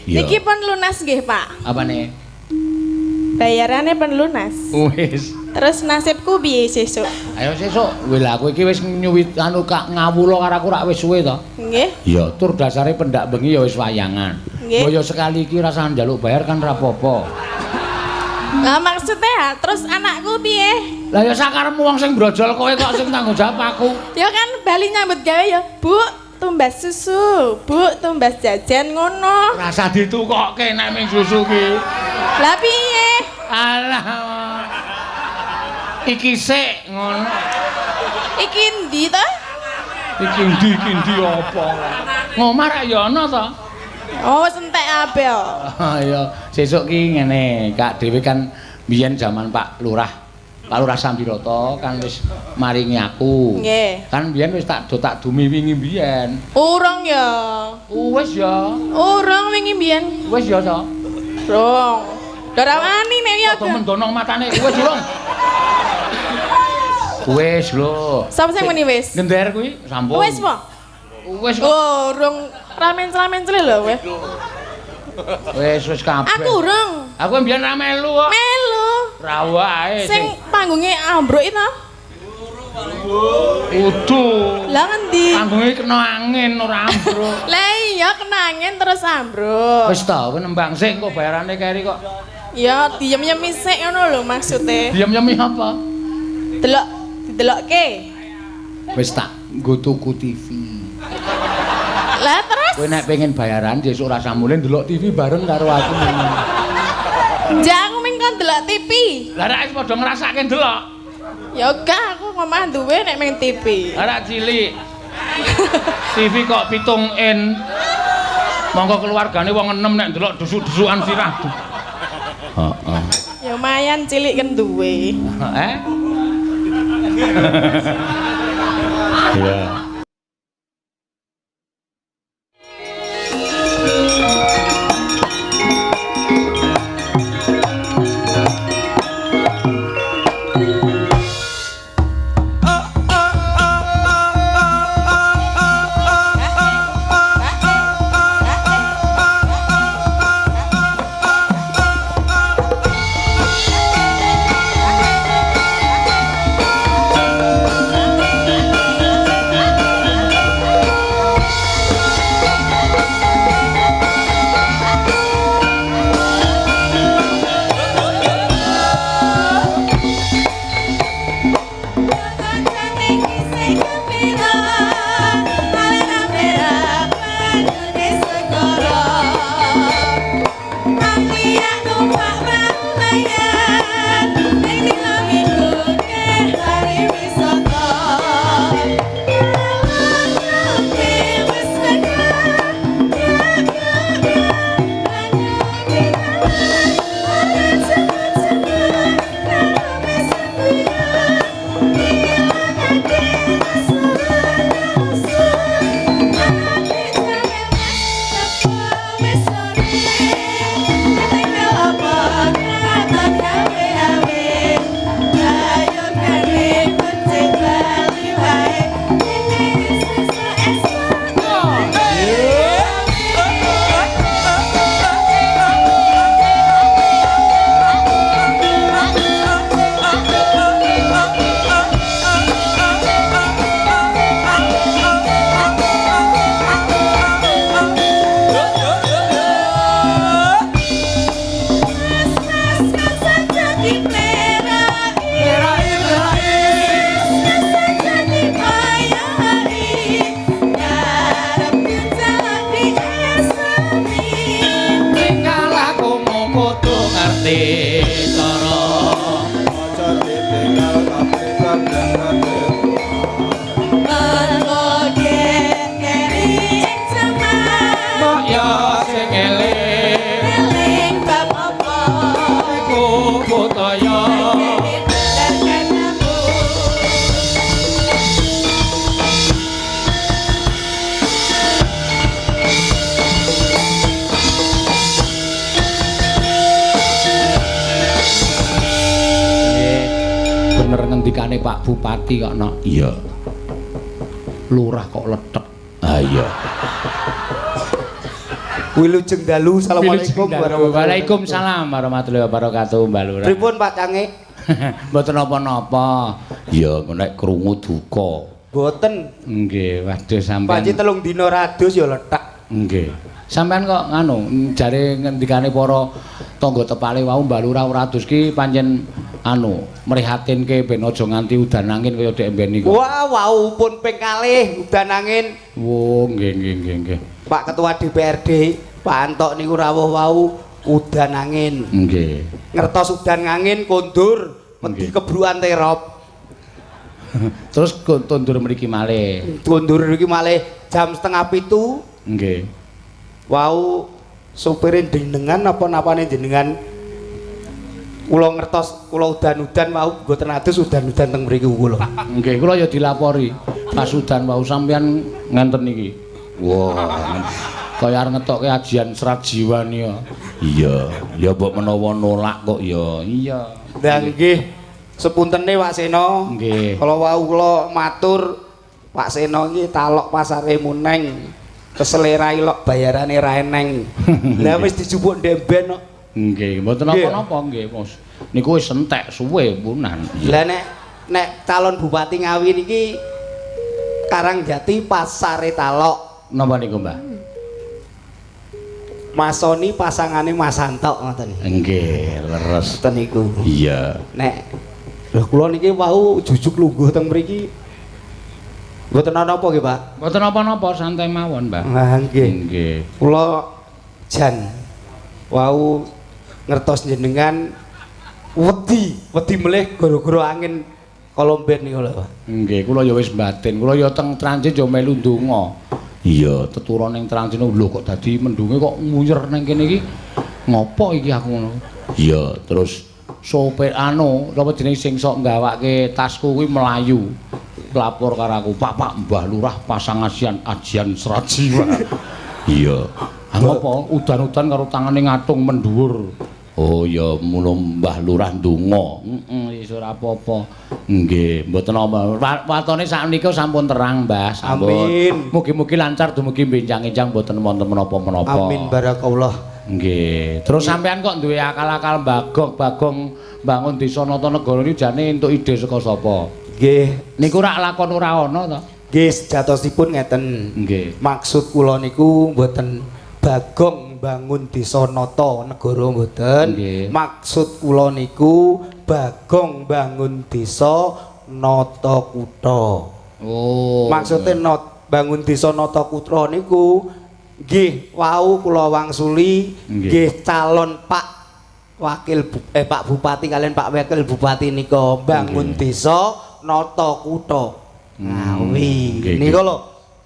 Iya. Niki pun lunas nggih, Pak. Apane? Bayarane pun lunas. Wis. Terus nasibku piye sesuk? Ayo sesuk. Wih lah aku iki wis nyuwit anu kak ngawula karo aku rak wis suwe to. Nggih. Iya, tur dasare pendak bengi ya wis wayangan. Nggih. Mbok ya sekali iki rasah njaluk bayar kan ra apa-apa. Lah maksudnya ya, terus anakku piye? Lah ya sakarepmu wong sing brojol kowe kok sing tanggung jawab aku. Ya kan bali nyambut gawe ya, Bu, tumbas susu, Bu, tumbas jajan ngono. Rasah ditukokke nek ming susu ki. Lah piye? Alah. Iki sik ngono. Iki endi to? Iki ndi iki ndi apa? Ngomah rak ya ana to? Oh, wis entek kabeh kok. Ya, sesuk ki ngene, Kak dhewe kan biyen jaman Pak Lurah. Pak Lurah Sambiroto kan wis maringi aku. Nggih. Kan biyen wis tak do tak dumi wingi biyen. Urung ya. Wis ya. Urung wingi biyen. Wis ya to. Urung. Ora wani nek ya. Padha mendonong matane. Wis urung. Wis lho. Sapa sing muni wis? Gender kuwi sampun. Wis po? Wis kok. Oh, urung ra mencla-mencle lho kowe. Wis wis kabeh. Aku urung. Aku mbiyen ra melu kok. Melu. Ra wae Sing panggunge ambruk itu. Udu. Lah ngendi? Panggunge kena angin ora ambruk. Lah iya kena angin terus ambruk. Wis ta, kowe nembang sik engko bayarane keri kok. Ya diem-yemi sik ngono lho maksude. Diem-yemi apa? Delok, didelokke. Wis tak nggo tuku TV. Lah terus? Kowe nek pengen bayaran sesuk ora samule ndelok TV bareng karo aku. Ja aku ming kon delok TV. Lah rak wis padha ngrasake ndelok. Ya gak aku ngomah duwe nek ming TV. Lah rak cilik. TV kok 7 in. Monggo keluargane wong 6 nek ndelok dusuk-dusukan sirah. Heeh. Ya lumayan cilik kan duwe. Eh? Iya. Ngendikane Pak Bupati kok nok. Iya. Lurah kok lethek. Ah iya. Wilujeng dalu, assalamualaikum warahmatullahi wabarakatuh. Waalaikumsalam warahmatullahi wabarakatuh, Mbah Lurah. Pripun Pak Cange? Mboten napa-napa. Ya nek krungu duka. Mboten. Nggih, waduh sampean. Panci 3 dina radus ya lethek. Nggih. Sampean kok nganu jare ngendikane para tangga tepale wau Mbah Lurah ora adus ki pancen anu mrihatinke ben aja nganti udan angin kaya dek mben niku. Wah, wau pun ping kalih udan angin. Wo, nggih nggih nggih nggih. Pak Ketua DPRD, Pak Antok niku rawuh wau udan angin. Nggih. Ngertos udan angin kondur, wedi kebrukan terop. Terus kondur mriki malih. Kondur mriki malih jam 6:30. Nggih. Wau supire jenengan apa napane jenengan kula ngertos kula udan-udan wau mboten adus udan-udan teng mriku kula. Nggih, kula ya dilapori. Pas udan wau sampean ngenten niki. Wah, kaya arep ngetokke ajian serat jiwa niya. Iya, ya mbok menawa nolak kok ya. Iya. Lah nggih, sepuntene Pak Seno. Nggih. Kala wau kula matur Pak Seno iki talok pasare Muneng. Keselera ilok bayarane ra eneng. Lah wis dijupuk ndemben kok. Nggih, mboten napa-napa nggih, Mas. Niku wis entek suwe punan. Lah nek calon bupati Ngawi niki Karangjati pasare Talok. Napa niku, Mbah? Mas Soni pasangane Mas Antok ngoten. Nggih, leres. Ngoten niku. Iya. Nek lho kula niki wau jujuk lungguh teng mriki. Mboten napa nggih, Pak? Mboten napa-napa, santai mawon, Mbah. Lah nggih. Nggih. Kula jan wau ngertos jenengan wedi melih gara-gara angin kolomben niku lho, Pak. Nggih, kula ya wis batin. Kula ya teng transit ya melu ndonga. Iya, teturon ning transit lho kok dadi mendunge kok nguyer ning kene iki. Ngopo iki aku ngono? Iya, terus sopir anu, apa jenenge sing sok nggawake tasku kuwi mlayu. Lapor karo aku, "Pak, Pak, Mbah Lurah pasang ajian ajian serat jiwa." Iya. Ha ngopo? Udan-udan karo tangane ngatung mendhuwur. Oh ya mula Mbah Lurah ndonga. Heeh, wis ora apa-apa. Nggih, mboten apa. Watone sakmenika sampun terang, Mbah. Sampun. Amin. Mugi-mugi lancar dumugi benjang-enjang mboten wonten menapa-menapa. Amin barakallah. Nggih. Terus sampean kok duwe akal-akal Bagong-bagong bangun desa Natanegara niku jane entuk ide saka sapa? Nggih. Niku rak lakon ora ana to? Nggih, sejatosipun ngeten. Nggih. Maksud kula niku mboten Bagong bangun desa Natanegara mboten. Maksud kula niku Bagong bangun desa Natakutha. Oh. Maksude bangun desa Natakutha niku nggih wau kula wangsuli nggih calon Pak Wakil Pak Bupati kalian Pak Wakil Bupati nika bangun desa Natakutha. Ngawi. Nika lho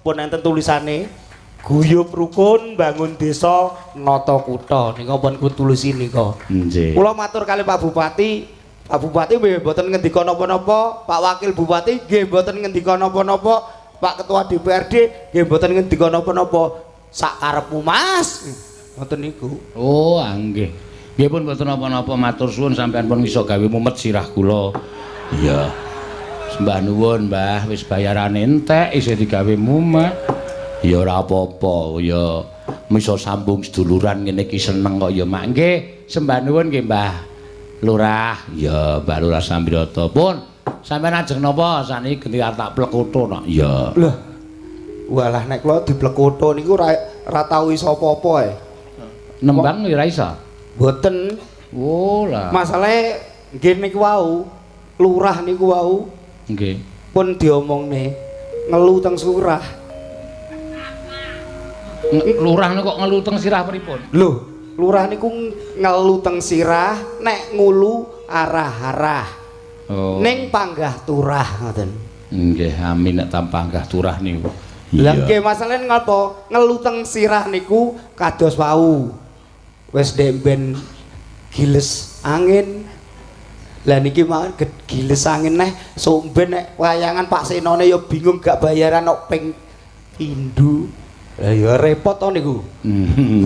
pun enten tulisane guyub rukun bangun desa Natakutha nika pun tulisi nika. Nggih. Kula matur kali Pak Bupati, Pak Bupati nggih mboten ngendika napa-napa, Pak Wakil Bupati nggih mboten ngendika napa-napa, Pak Ketua DPRD nggih mboten ngendika napa-napa. Sak karepmu Mas. Ngoten niku. Oh, nggih. Nggih pun mboten napa-napa, matur suwun sampean pun iso gawe mumet sirah kula. Iya. Sembah nuwun, Mbah, wis bayarane entek isih digawe mumet. Ya ora apa-apa, ya iso sambung seduluran ngene iki seneng kok ya, Mak. Nggih, sembah nuwun nggih, Mbah Lurah. Ya, Mbah Lurah Sambiroto. Pun sampean ajeng napa sakniki genti arep tak plekutho nak. Ya. Lho. Walah nek kula diplekutho niku ora tau iso apa-apa ae. Nembang ya ora iso. Mboten. Oh lah. Masalahe nggih niku wau, lurah niku wau. Nggih. Pun diomongne ngelu teng surah. Lurah niku kok ngelu teng sirah pripun? Lho, lurah niku ngelu teng sirah nek ngulu arah-arah. Oh. Ning panggah turah ngoten. Nggih, amin nek panggah turah niku. Lah nggih masalahe ngapa? Ngelu teng sirah niku kados wau. Wis ndek giles angin. Lah niki mawon giles angin neh sok ben nek wayangan Pak Senone ya bingung gak bayaran kok ping pindho. Lah ya repot to niku.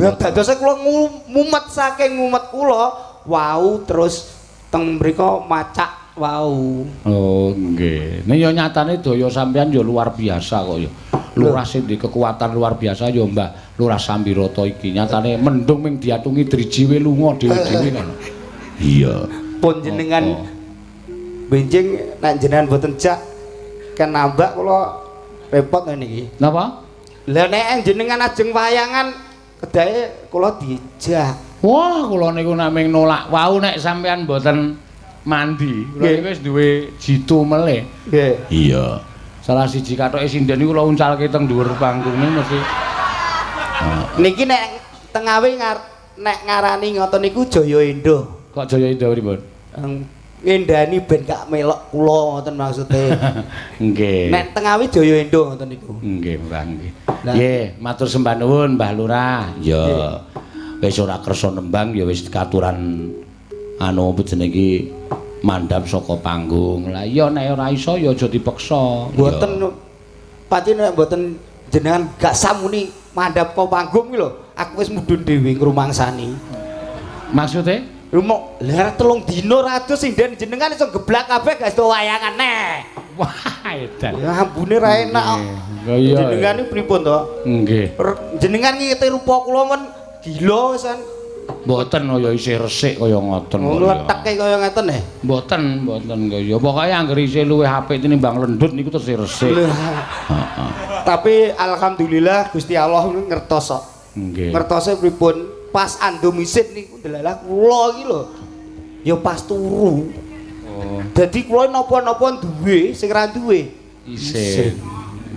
Lah dadose kula mumet saking mumet kula wau terus teng mriko macak wau. Oh nggih. Nek ya nyatane daya sampean ya luar biasa kok ya. Lurah sing duwe kekuatan luar biasa ya Mbah Lurah Sambirata iki. Nyatane mendung ming diatungi driji we lunga dhewe-dhewe ngono. Iya. Pun jenengan benjing nek jenengan mboten jak ken nambak kula repot ngene iki. Napa? Lah nek jenengan ajeng wayangan kedahe kula dijak. Wah, kula niku nek ming nolak wau nek sampean mboten mandi, kula niku wis duwe jitu melih. Nggih. Iya. Salah siji kathoke sinden niku kula uncalke teng dhuwur panggunge mesti. Niki nek tengawe nek ngarani ngoten niku Jaya Endo. Kok Jaya Endo pripun? Ngendani ben gak melok kula ngoten maksude. Nggih. Nek tengawe Jaya Endo ngoten niku. Nggih, Mbah nggih. Nggih, matur sembah nuwun Mbah Lurah. Ya. Wis ora kersa nembang ya wis katuran anu apa jenenge iki mandhap saka panggung. Lah iya nek ora iso ya aja dipeksa. Mboten pancen nek mboten jenengan gak samuni mandhap kok panggung iki lho, aku wis mudhun dhewe ngrumangsani. Maksude? Rumok lha 3 dina rados sinden jenengan iso geblak kabeh gak iso wayangan neh. Wah, edan. Ya ambune ra enak kok. Lah iya. Jenengan iki pripun to? Nggih. Jenengan ngite rupa kula men gila wisan. Mboten kaya isih resik kaya ngoten kok. Ngleteke kaya ngeten eh. Mboten, mboten kaya. Pokoke anggere isih luwih apik tinimbang lendut niku tesih resik. Heeh. Tapi alhamdulillah Gusti Allah ngertos kok. Nggih. Ngertose pripun? Pas andum isin niku ndelalah kula iki lho. Ya pas turu. Oh. Dadi kula napa-napa duwe sing ra duwe. Isin.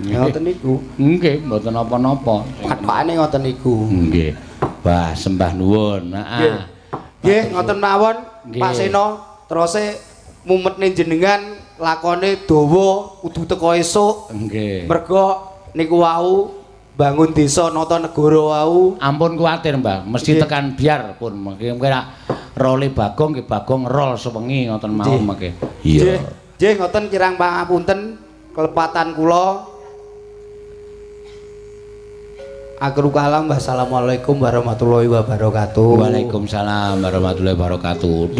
Ngoten niku. Nggih, mboten napa-napa. Pathokane ngoten niku. Nggih. Wah, sembah nuwun. Heeh. Nggih, ngoten mawon Pak Seno. Terose mumetne jenengan lakone dawa kudu teko esuk. Nggih. Mergo niku wau bangun desa nata negara wau. Ampun kuwatir, Mbah, mesti tekan biar pun mengke rak role Bagong nggih Bagong rol sewengi ngoten mawon mengke. Iya. Nggih, ngoten kirang pangapunten kelepatan kula. Akhirul kalam, wassalamualaikum warahmatullahi wabarakatuh. Waalaikumsalam warahmatullahi wabarakatuh.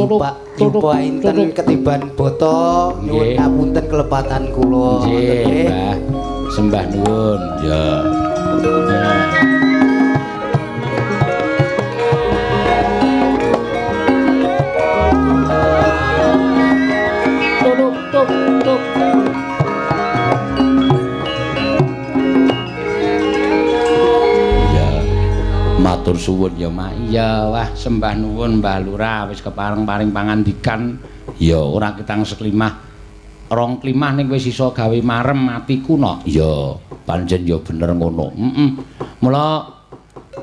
Jumpa inten ketiban boto, nyuwun ngapunten kelepatan kula. Nggih, Mbah. Sembah nuwun. Ya. Tuk tuk tuk. Matur suwun ya, Mak. Iya, wah sembah nuwun Mbah Lurah wis kepareng-paring pangandikan. Ya ora ketang seklimah. Rong klimah ning wis iso gawe marem atiku no. Ya, pancen ya bener ngono. Heeh. Mula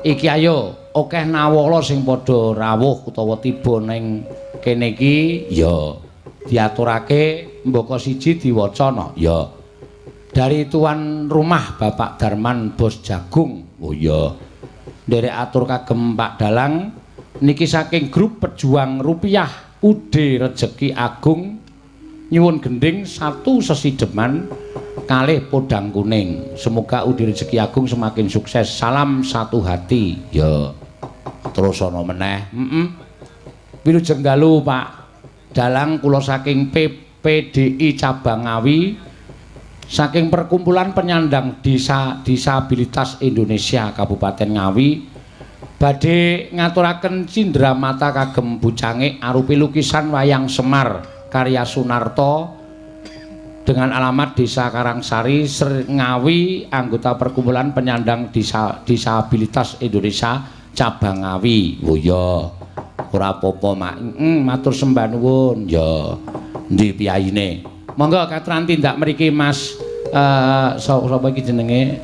iki ayo akeh nawala sing padha rawuh utawa tiba ning kene iki ya diaturake mbaka siji diwaca no. Ya. Dari tuan rumah Bapak Darman Bos Jagung. Oh iya. Nderek atur kagem Pak Dalang niki saking grup Pejuang Rupiah UD Rejeki Agung nyuwun gending satu sesideman kalih podang kuning. Semoga UD Rejeki Agung semakin sukses. Salam satu hati. Ya. Terus ana meneh. Heeh. Wilujeng dalu Pak Dalang kula saking PPDI Cabang Ngawi saking Perkumpulan Penyandang Disabilitas Indonesia Kabupaten Ngawi badhe ngaturaken cindramata kagem bucange arupi lukisan wayang Semar karya Sunarto dengan alamat Desa Karangsari Ngawi, anggota Perkumpulan Penyandang Disabilitas Indonesia Cabang Ngawi. Oh iya, ora apa-apa Mak. Matur sembah nuwun. Ya, endi piyayine? Monggo katuran tindak mriki Mas sapa iki jenenge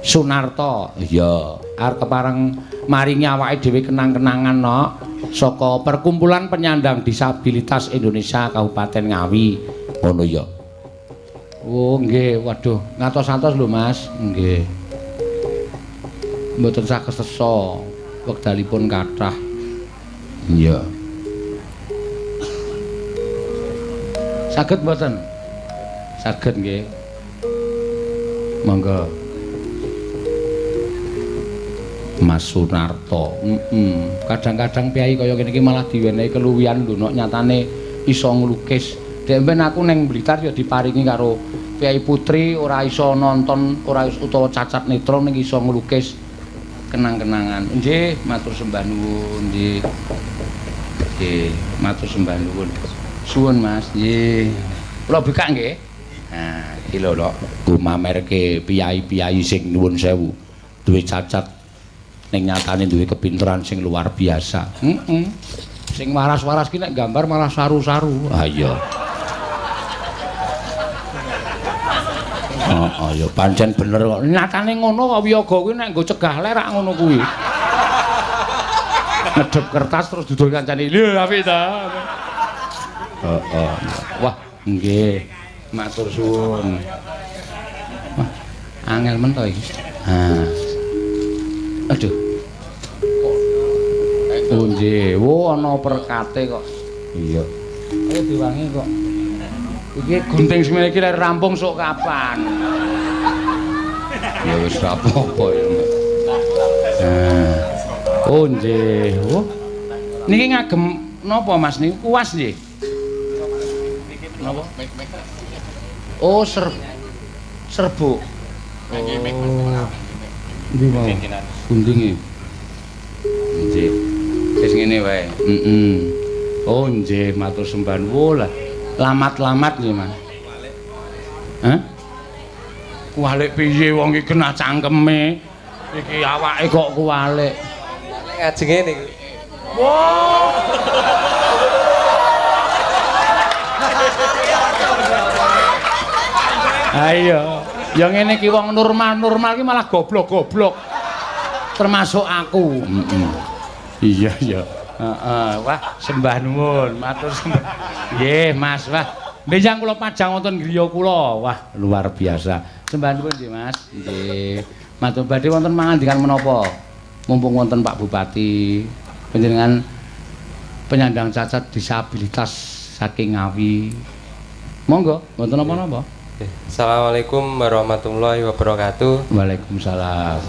Sunarto. Iya, arep kepareng maringi awake dhewe kenang-kenangan nok saka Perkumpulan Penyandang Disabilitas Indonesia Kabupaten Ngawi. Ngono ya. Oh nggih, waduh, ngatos-atos lho Mas. Nggih. Mboten sah kesesa, wekdalipun kathah. Iya. Saged mboten? Saged nggih. Monggo. Mas Sunarto. Kadang-kadang piyai kaya kene iki malah diwenehi keluwihan lho nek nyatane iso nglukis. Dek mben aku ning Blitar ya diparingi karo piyai putri ora iso nonton, ora utawa cacat netra ning iso nglukis. Kenang-kenangan. Nggih, matur sembah nuwun, nggih. Nggih, matur sembah nuwun. Suwun, Mas. Nggih. Kula bukak nggih. Nah, iki lho, Lok. Ku mamerke piyai-piyai sing nuwun sewu duwe cacat ning nyatane duwe kepinteran sing luar biasa. Heeh. Sing waras-waras ki nek gambar malah saru-saru. Ah iya. Heeh, ya pancen bener kok. Nyatane ngono kok wiyaga kuwi nek nggo cegah ler rak ngono kuwi. Ngedep kertas terus dudul kancane. Lho, apik ta. Heeh. Wah, nggih. Matur suwun. Wah, angel men to iki. Ha. Aduh. Oh nggih, wo ana perkate kok. Iya. Ayo diwangi kok. Iki gunting semene iki lek rampung sok kapan? Ya wis ra apa-apa ya. Nah. Oh nggih. Oh. Niki ngagem napa Mas niku kuas nggih? Napa? Oh, serbuk. Oh. Ndi mau? Guntinge. Nggih. Wis ngene wae. Heeh. Oh nggih, matur sembah nuwun lah. Lamat-lamat nggih, Mas. Hah? Kuwalik piye wong iki kena cangkeme. Iki awake kok kuwalik. Ngajenge niku. Wah. Ayo, ya ngene iki wong normal-normal iki malah goblok-goblok. Termasuk aku. Heeh. Iya, iya. Heeh, wah sembah nuwun, matur sembah. Nggih, Mas. Wah, benjang kula pajang wonten griya kula. Wah, luar biasa. Sembah nuwun nggih, Mas. Nggih. Matur badhe wonten mangandikan menapa? Mumpung wonten Pak Bupati, panjenengan penyandang cacat disabilitas saking Ngawi. Monggo, wonten napa-napa? Assalamualaikum warahmatullahi wabarakatuh. Waalaikumsalam.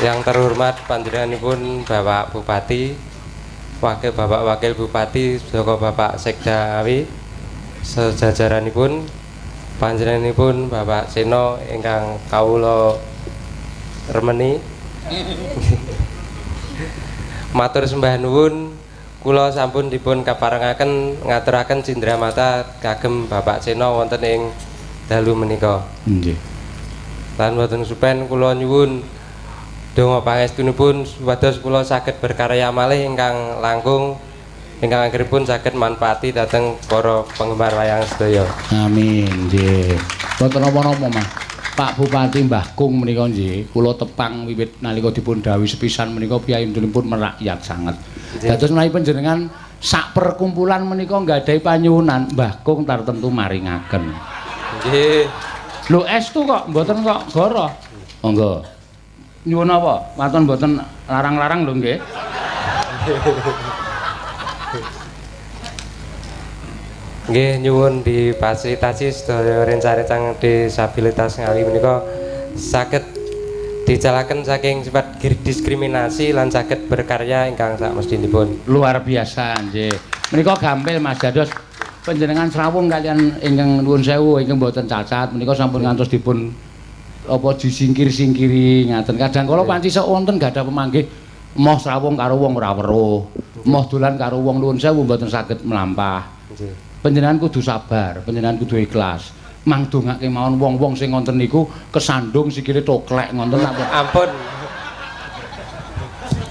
Yang terhormat panjenenganipun Bapak Bupati, Wakil Bapak Wakil Bupati, saka Bapak Sekda Ngawi, sejajaranipun panjenenganipun Bapak Seno ingkang kawula remeni. Matur sembah nuwun, kula sampun dipun kaparengaken ngaturaken cindramata kagem Bapak Seno wonten ing dalu menika. Nggih. Lan boten supen kula nyuwun donga pangestunipun supados kula saged berkarya malih ingkang langkung ingkang akhiripun saged manfaati dhateng para penggemar wayang sedaya. Amin. Nggih. Boten napa-napa, Mas. Pak Bupati Mbah Kung menika nggih, kula tepang wiwit nalika dipun dawuhi sepisan menika piyambakipun merakyat sanget. Dados menawi panjenengan sak perkumpulan menika nggadahi panyuwunan, Mbah Kung tartemtu maringaken. Nggih. Lho estu kok mboten kok goro. Monggo. Nyuwun apa? Waton mboten larang-larang lho nggih. Nggih, nyuwun difasilitasi sedaya rencang-rencang disabilitas Ngawi menika saged dicalaken saking sifat diskriminasi lan saged berkarya ingkang sakmestinipun. Luar biasa nggih. Menika gampil Mas dados panjenengan srawung kalian ingkang nuwun sewu ingkang mboten cacat menika sampun ngantos dipun apa disingkir-singkiri ngaten. Kadang kala panci sok wonten gadah pemanggih moh srawung karo wong ora weruh, moh dolan karo wong nuwun sewu mboten saged mlampah. Nggih. Panjenengan kudu sabar, panjenengan kudu ikhlas. Mang dongake mawon wong-wong sing ngonten niku kesandung sikile toklek ngonten apa. Ampun.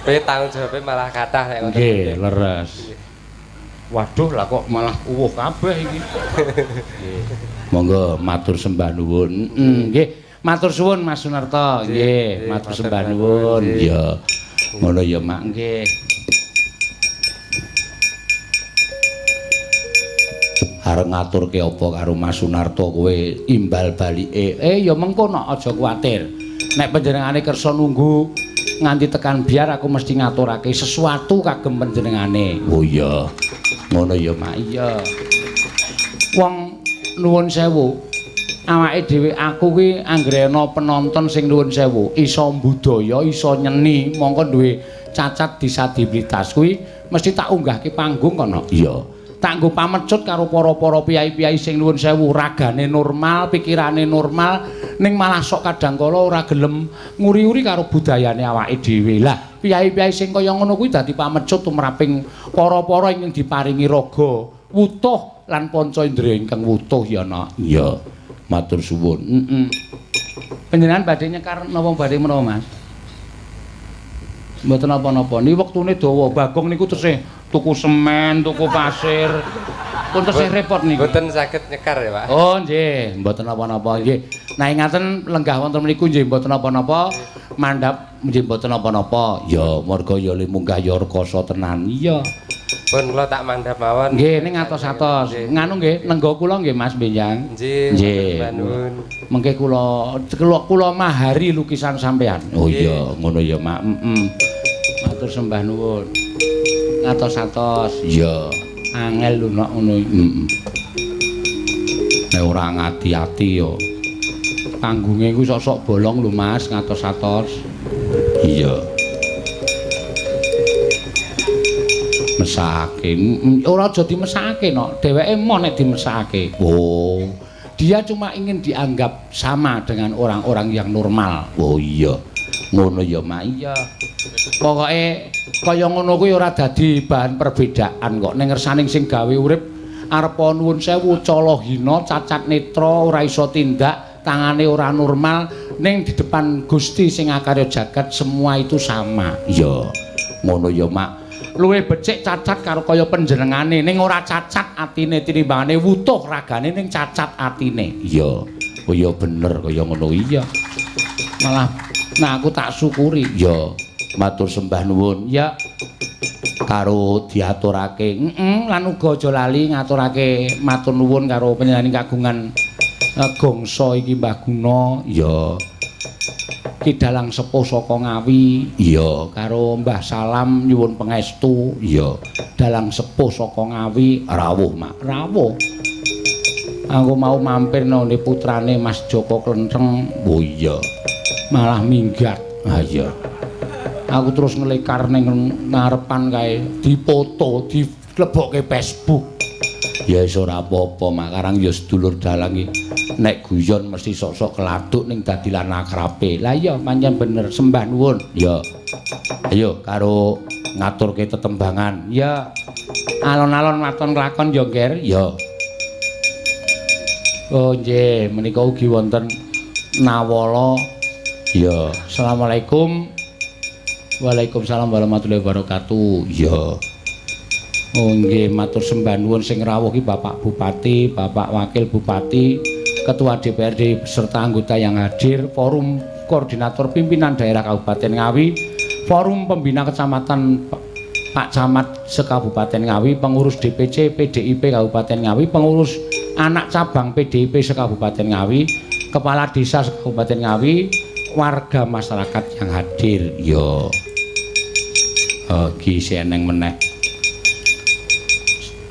Kowe tanggung jawabe malah kathah nek ngoten. Nggih, leres. Waduh lah kok malah uwuh kabeh iki. Nggih. Monggo matur sembah nuwun. Nggih, matur suwun Mas Sunarto. Nggih, matur sembah nuwun. Iya. Ngono ya, Mak. Nggih. Arep ngaturke apa karo Mas Sunarto kowe imbal balike. Ya mengko nok aja kuwatir. Nek panjenengane kersa nunggu nganti tekan biar aku mesti ngaturake sesuatu kagem panjenengane. Oh iya. Ngono ya, Mak. Iya. Wong nuwun sewu. Awake dhewe aku kuwi anggere ana penonton sing nuwun sewu, iso mbudaya, iso nyeni, mongko duwe cacat disabilitas kuwi mesti tak unggahke panggung kono. Iya. Tak nggo pamecut karo para-para piyai-piyai sing nuwun sewu ragane normal, pikirane normal, ning malah sok kadang kala ora gelem nguri-uri karo budayane awake dhewe. Lah, piyai-piyai sing kaya ngono kuwi dadi pamecut tumraping para-para ingkang diparingi raga wutuh lan panca indriya ingkang wutuh ya, Nak. Iya. Matur suwun. Heeh. Panjenengan badhe nyekar napa badhe menapa, Mas? Mboten napa-napa. Niki wektune dawa. Bagong niku tesih tuku semen, tuku pasir. Pun tesih repot niku. Mboten saged nyekar ya, Pak. Oh, nggih, mboten napa-napa nggih. Nah, ingaten lenggah wonten mriku nggih mboten napa-napa, mandhap nggih mboten napa-napa. Ya, merga ya le munggah ya rekoso tenan. Iya. Pun kula tak mandhap mawon. Nggih, ning atos-atos. Nganu nggih, nenggo kula nggih Mas benjang. Nggih. Nggih. Nuwun. Mengke kula mahari lukisan sampean. Oh iya, ngono ya, Mak. Heeh. Matur sembah nuwun. Atos-atos. Iya. Angel lho nok ngono. Heeh. Nek ora ngati-ati ya. Panggunge iku sok-sok bolong lho Mas, ngatos-atos. Iya. Mesake. Ora aja dimesake nok. Dheweke emoh nek dimesake. Oh. Dia cuma ingin dianggap sama dengan orang-orang yang normal. Oh iya. Ngono ya, Mak. Iya. Pokoke kaya ngono kuwi ora dadi bahan perbedaan kok. Ning ngersaning sing gawe urip arepa nuwun sewu cala hina, cacat netra, ora iso tindak, tangane ora normal, ning di depan Gusti sing akarya jagat semua itu sama. Iya. Ngono ya, Mak. Luwih becik cacat karo kaya panjenengane, ning ora cacat atine tinimbangane wutuh ragane ning cacat atine. Iya. Oh iya bener kaya ngono. Iya. Malah nah aku tak syukuri. Ya, matur sembah nuwun. Ya. Karo diaturake. Heeh, lan uga aja lali ngaturake matur nuwun karo panjenengan kagungan gongso iki Mbah Guna. Ya. Ki dalang sepuh saka Ngawi. Iya, karo Mbah Salam nyuwun pangestu. Iya. Dalang sepuh saka Ngawi rawuh, Mak. Rawuh. Aku mau mampir nang putrane Mas Joko Klentheng. Oh iya. Malah minggat. Ah iya. Aku terus ngelekar ning ngarepan kae, dipoto, dilebokke Facebook. Ya wis ora apa-apa, Mak. Karang ya sedulur dalang iki nek guyon mesti sok-sok keladuk ning dadi lan akrabe. Lah iya pancen bener, sembah nuwun. Ya. Ayo karo ngaturke tetembangan. Ya. Alon-alon waton kelakon ya, Nger. Ya. Oh nggih, menika ugi wonten Nawala. Ya, assalamualaikum. Waalaikumsalam warahmatullahi wabarakatuh. Ya. Oh nggih, matur sembah nuwun sing rawuh ki Bapak Bupati, Bapak Wakil Bupati, Ketua DPRD beserta anggota yang hadir, Forum Koordinator Pimpinan Daerah Kabupaten Ngawi, Forum Pembina Kecamatan Pak Camat se-Kabupaten Ngawi, pengurus DPC PDIP Kabupaten Ngawi, pengurus anak cabang PDIP se-Kabupaten Ngawi, Kepala Desa se-Kabupaten Ngawi, warga masyarakat yang hadir. Yo. Ki seneng meneh.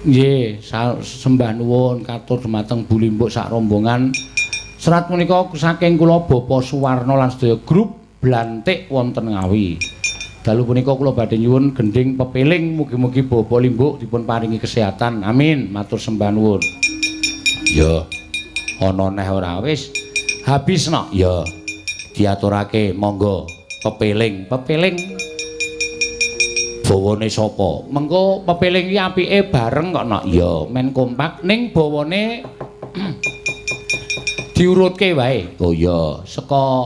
Nggih, sembah nuwun katur dumateng Bu Limbuk sak rombongan. Serat punika saking kula Bapak Suwarno lan sedaya grup Blantik wonten Ngawi. Dalu punika kula badhe nyuwun gendhing pepeling mugi-mugi Bapak Limbuk dipun paringi kesehatan. Amin. Matur sembah nuwun. Ya. Ana neh ora wis habis nok. Ya. Diaturake monggo pepeling. Pepeling bawane sapa? Mengko pepeling iki apike bareng kok nok. Ya, men kompak ning bawane diurutke wae. Oh iya, saka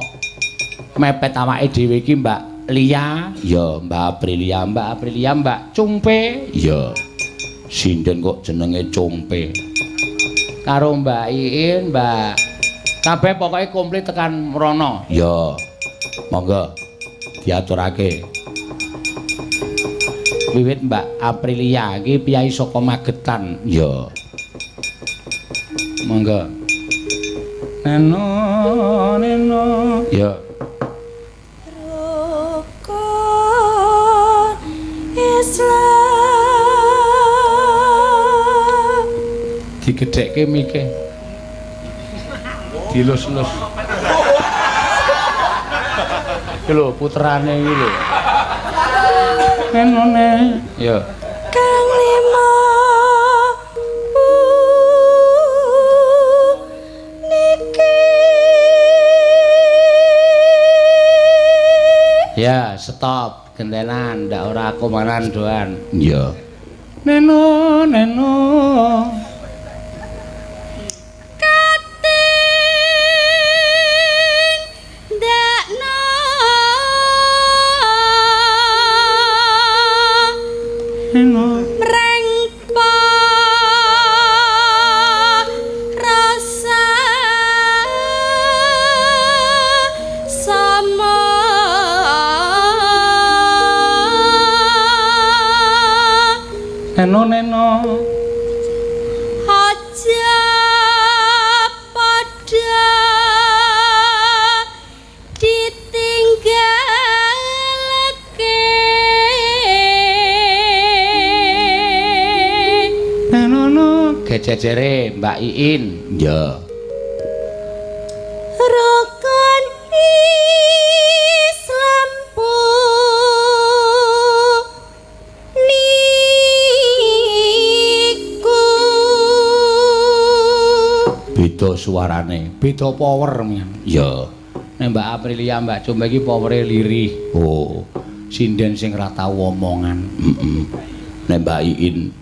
mepet awake dhewe iki Mbak Lia, ya Mbak Aprilia, Mbak Aprilia, Mbak Cungpe, ya. Sinden kok jenenge Cungpe. Karo Mbak Iin, Mbak kabeh pokoke komplit tekan mrono. Ya. Monggo diaturake. Wiwit Mbak Aprilia iki piyai saka Magetan. Ya. Monggo. Neno neno. Ya. Rukun Islam. Digedhekke mike. Dilus-lus. Iki lho putrane iki lho. Neno ne. Ya. Kang lima stop gentenan, ndak ora komanan doan. Iya. Neno, neno. Kating ndakno Neno. mreng rasa sama Neno, neno. Aja padha ditinggalke. Neno, no. Gejejere Mbak Iin. Iya. Rukun Islam niku Beda suarane, beda power men. Iya. Nek Mbak Aprilia, Mbak Cumbe iki powere lirih. Oh, sinden sing ra tau omongan. Heeh. Nek Mbak Iin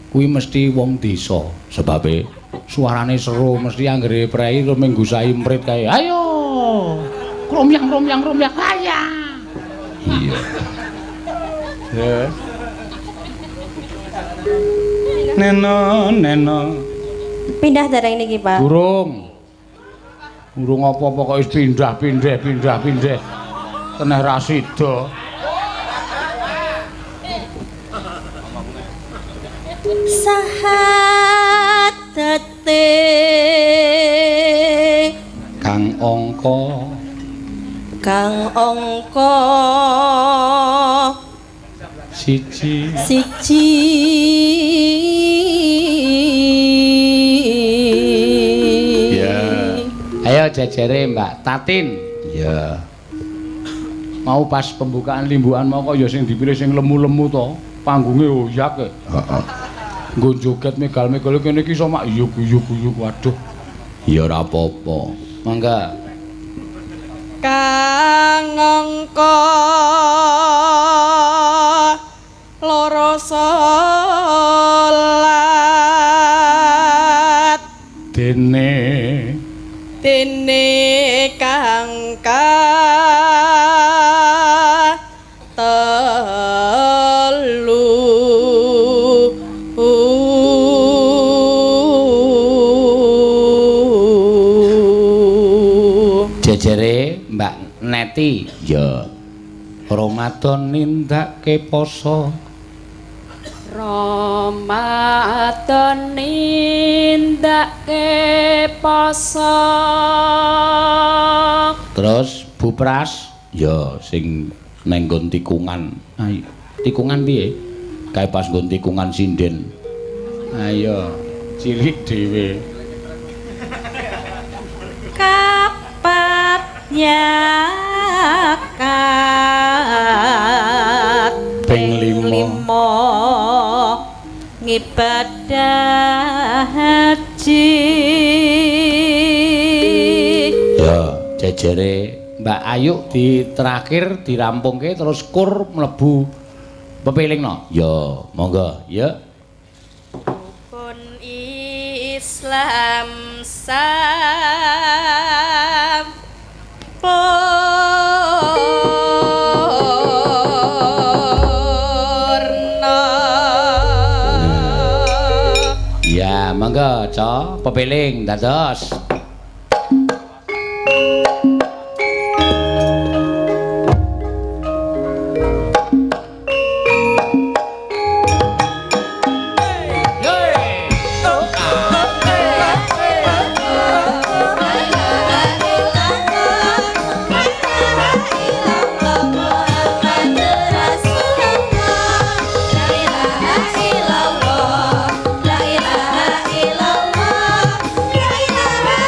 kuwi mesti wong desa, sebabe suarane seru, mesti anggere prei terus menggusahi emprit kae. Ayo. Kromyang kromyang kromyang kaya. Iya. Ya. Neno, neno. Pindah dereng niki, Pak. Durung. Durung apa-apa kok wis pindah-pindah pindah-pindah. Teneh ra sida. Sahadate Kang angka kang angka siji siji. Ya. Ayo jejere Mbak Tatin. Ya. Mau pas pembukaan limbukan mau kok ya sing dipilih sing lemu-lemu to. Panggunge oyak e. Heeh. Nggo joget megal-megal kene iki iso mak yuk yuk yuk waduh. Ya ora apa-apa. Mangga. Kang angka loro salat Dene dene kang telu. Jejere Mbak Neti. Ya. Ramadan nindakake poso. Ramadan nindakake poso. Terus Bu Pras, ya sing neng nggon tikungan. Ayo, tikungan piye? Kae pas nggon tikungan sinden. Ayo, cilik dhewe. Kapat nyakat Ping lima. Ngibadah haji. Ya, jejere Mbak Ayu di terakhir dirampungke terus kur mlebu pepilingno. Ya, monggo, ya. Rukun Islam sampurna. Ya, monggo, Ca, pepiling dados. La ilaha illallah, la ilaha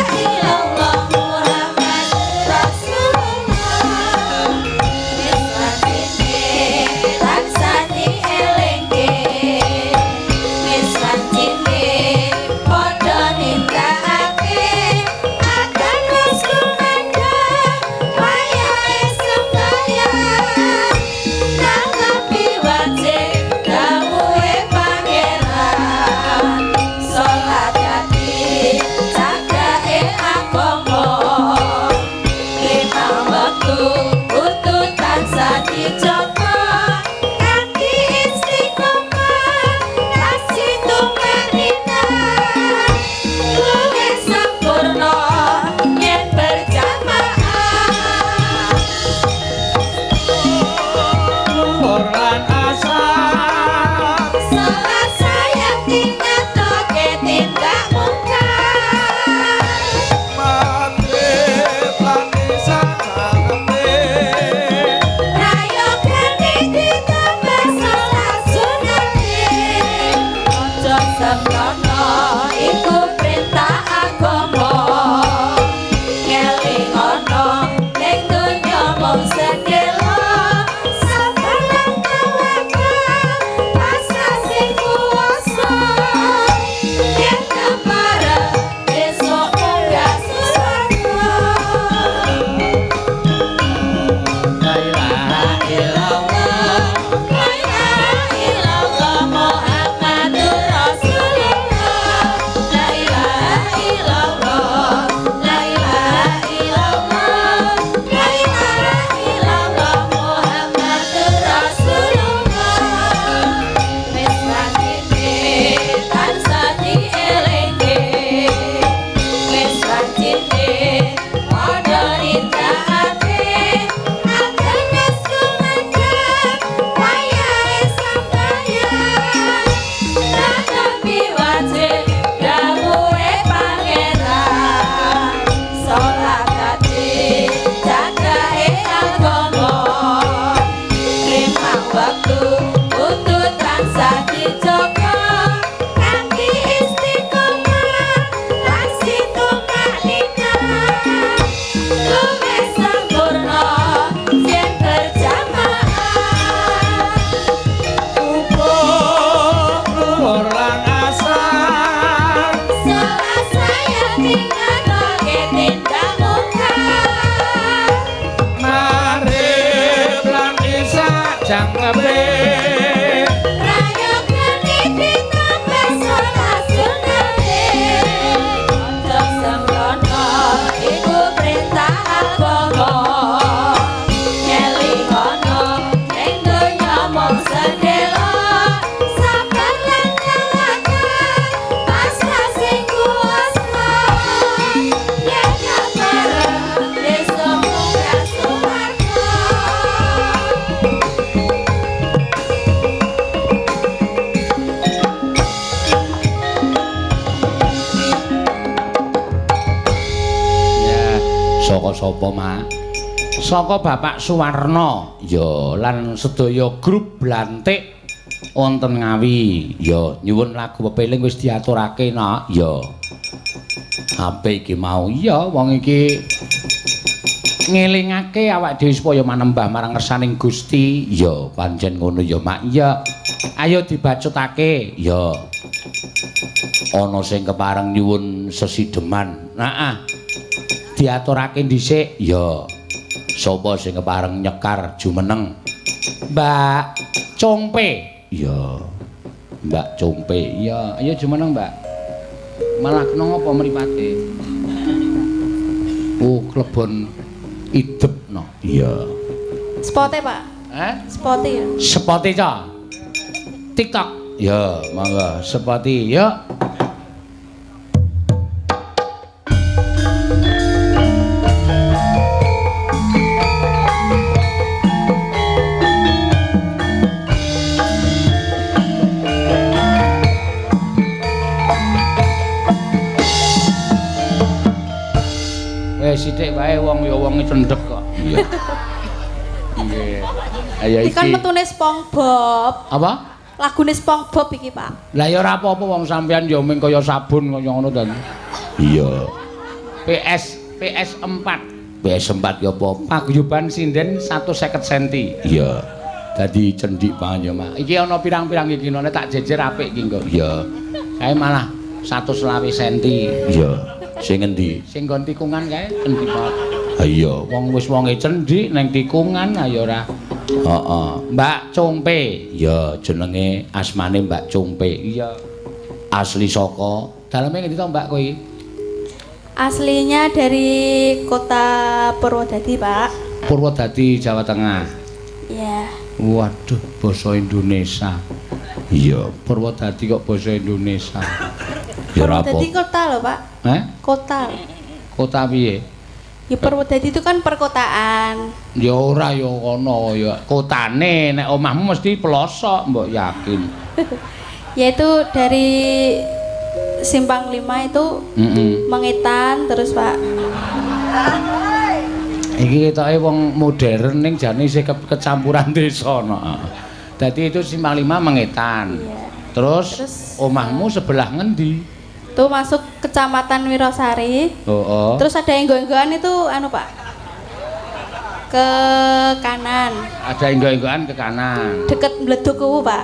jangkepe. Prayogane ditambah salat sunate. Aja sembrono iku perintah agama. Ngelingono ning donya mung sedelo. Sabar lan tawakal pasrah sing kuwasa. Yen kabar besok munggah swarga. Ya, saka sapa, Mak? Saka Bapak Suwarno. Ya, lan sedaya grup Blantik wonten Ngawi. Ya, nyuwun lagu pepeling wis diaturake, Nak. Ya. Apik iki mau. Ya, wong iki ngelingake awak dhewe supaya manembah marang ngersaning Gusti. Ya, pancen ngono ya, Mak. Ya. Ayo dibacutake. Ya. Ana sing kepareng nyuwun sesideman. Nah, diaturake dhisik. Ya. Sapa sing kepareng nyekar jumeneng? Mbak Congpe. Ya. Mbak Congpe. Ya, ayo jumeneng, Mbak. Malah kena ngapa mripate? Oh, klebon idep no. Iya. Spote, Pak. Eh? Spote ya. Spote ca. TikTok. Ya, monggo spote. Ya. Sithik wae wong ya wonge cendhek kok. Iya. Nggih. Ayo Iki kan iki. metune SpongeBob. Apa? Lagune SpongeBob iki, Pak. Lah ya ora apa-apa wong sampean ya mung kaya sabun kaya ngono ta. Iya. PS PS4. PS4 ya apa? Paguyuban sinden 150 cm. Iya. Dadi cendhik banget ya, Mak. Iki ana pirang-pirang iki nek tak jejer apik iki engko. Iya. Kae malah 120 cm. Iya. Sing ngendi? Sing nggon tikungan kae cendhik banget. Ha iya, wong wis wonge cendhik neng tikungan ayo ora. Heeh. Mbak Congpe. Ya, jenenge asmane Mbak Congpe. Iya. Asli saka daleme ngendi to, Mbak kowe? Aslinya dari kota Purwodadi, Pak. Purwodadi, Jawa Tengah. Iya. Waduh, basa Indonesia. Iya, Purwodadi kok basa Indonesia. Ya ora apa. Purwodadi kota lho, Pak. Heh? Kota. Kota piye? Ya Purwodadi itu kan perkotaan. Ya ora ya kono ya. Kotane nek omahmu mesti pelosok, mbok yakin. Yaitu dari Simpang 5 itu mengetan terus, Pak. Iki ketoke wong modern ning jane isih kecampuran desa no. Dadi itu Simpang 5 mengetan. Iya. Terus omahmu sebelah ngendi? Itu masuk Kecamatan Wirosari. Oh, oh. Terus ada enggo-enggoan itu anu, Pak. Ke kanan. Ada enggo-enggoan ke kanan. Deket Bledug kuwu, Pak.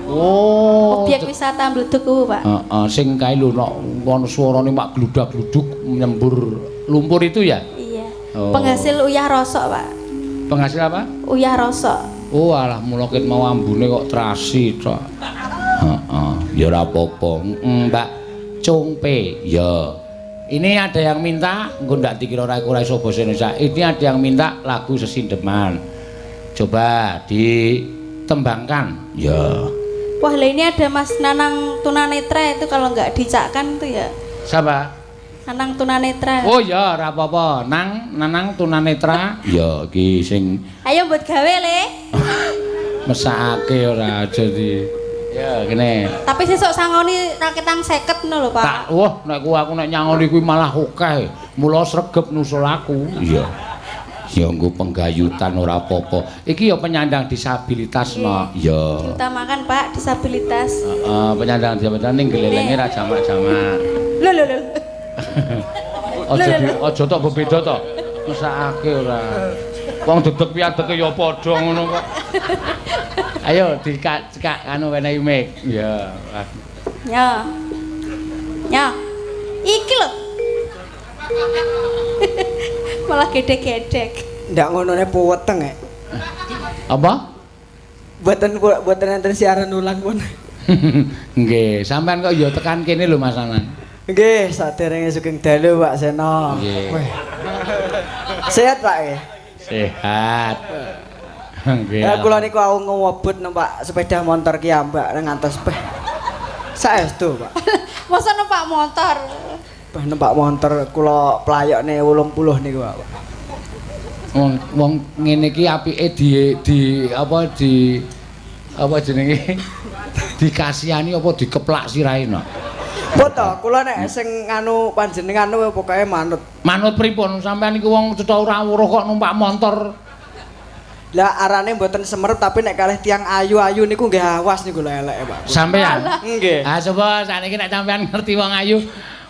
Oh. Objek wisata Bledug kuwu, Pak. Heeh, sing kae lho nek ono swarane mak gludak-gluduk nyembur lumpur itu ya? Iya. Oh. Penghasil uyah rosok, Pak. Penghasil apa? Uyah rosok. Oh, alah mula ket mau ambune kok terasi tok. Heeh, ya ora apa-apa. Mbak Congpe. Ya. Ini ada yang minta, engko ndak dikira ora iku ora iso basa Indonesia. Ini ada yang minta lagu sesindeman. Coba ditembangkan. Ya. Wah, lah ini ada Mas Nanang tunanetra itu kalau nggak dicakkan itu ya. Siapa? Nanang tunanetra. Oh ya, ora apa-apa. Nang Nanang tunanetra. Ya, iki sing ayo buat gawe le. Mesakake ora aja di. Ya, kene. Tapi sesuk sangoni raketang 50 ngono lho, Pak. Tak, wah nek ku aku nek nyangoni kuwi malah akeh. Mula sregep nusul aku. Iya. Ya nggo penggayutan ora apa-apa. Iki ya penyandang disabilitas no. Iya. Diutamakan, Pak, disabilitas. Heeh, penyandang disabilitas ning gelelenge ra jamak-jamak. Lho lho lho. Aja aja tok bebeda to. Mesakake ora. Wong dedeg piadege ya padha ngono kok. Ayo dikak anu wenehi mic. Ya. Ya. Ya. Iki lho. Malah gedek-gedek. Ndak ngonone puweteng e. Apa? Mboten mboten enten siaran ulang pun. Nggih, sampean kok ya tekan kene lho Mas Anang. Nggih, saderenge sugeng dalu Pak Seno. Nggih. Sehat Pak nggih. Sehat. Nggih. Ya kula niku au ngewebut numpak sepeda motor ki ambak ngantos peh. Saestu, Pak. Masa numpak motor? Peh numpak motor kula playokne 80 niku, Pak. Wong ngene iki apike di apa di apa jenenge dikasihani apa dikeplak sirahe no. Mbok to, kula nek sing nganu panjenengan pokoke manut. Manut pripun? Sampeyan niku wong cetha ora weruh kok numpak motor. Lah arane mboten semerep tapi nek kalih tiyang ayu-ayu niku nggih awas niku lho eleke, Pak. Sampeyan? Nggih. Ah coba sakniki nek sampeyan ngerti wong ayu,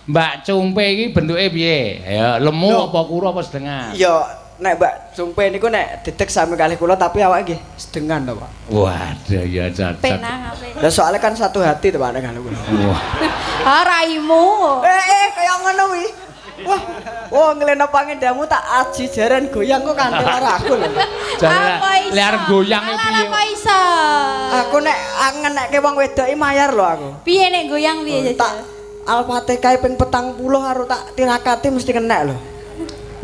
Mbak Cumpe iki bentuke piye? Ya lemu apa kuru apa sedengan? Ya nek Mbak Cumpe niku nek dedeg sami kalih kula tapi awake nggih sedengan to, Pak. Waduh ya cacat. Penang ape. Lah soalnya kan satu hati to Pak nek kalih kula. Wah. Ah raimu. Kaya ngono kuwi. Wah, wah ngeleno pangendamu tak aji jaran goyang kok kanthi karo aku lho. Jare arep goyang e piye? Apa iso? Aku nek ngenekke wong wedok iki mayar lho aku. Piye nek goyang piye jajal? Tak Al-Fatihah ping 40 karo tak tirakati mesti kenek lho.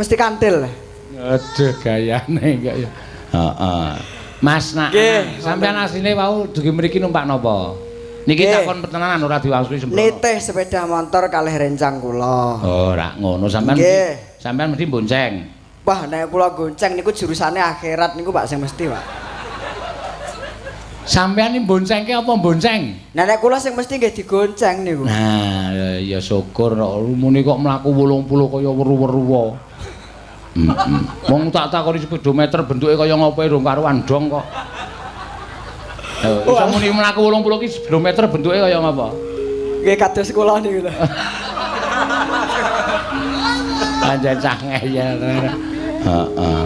Mesti kantil. Aduh gayane kok ya. Heeh. Mas nak, sampean asline wau dugi mriki numpak napa? Niki takon pertenanan ora diwangsuli sembrono. Nitih sepeda motor kalih rencang kula. Oh, ora ngono sampean. Sampean mesti bonceng. Wah, nek kula gonceng niku jurusane akhirat niku Pak sing mesti, Pak. Sampean iki boncengke apa bonceng? Nah nek kula sing mesti nggih digonceng niku. Nah, ya syukur kok muni kok mlaku 80 kaya weru-weru. Wong tak takoni speedometer bentuke kaya ngopo rong karuan dong kok. Iso muni mlaku 80 ki speedometer bentuke kaya ngapa? Nggih kados kula niku lho. Pancen cah ngeyel. Heeh.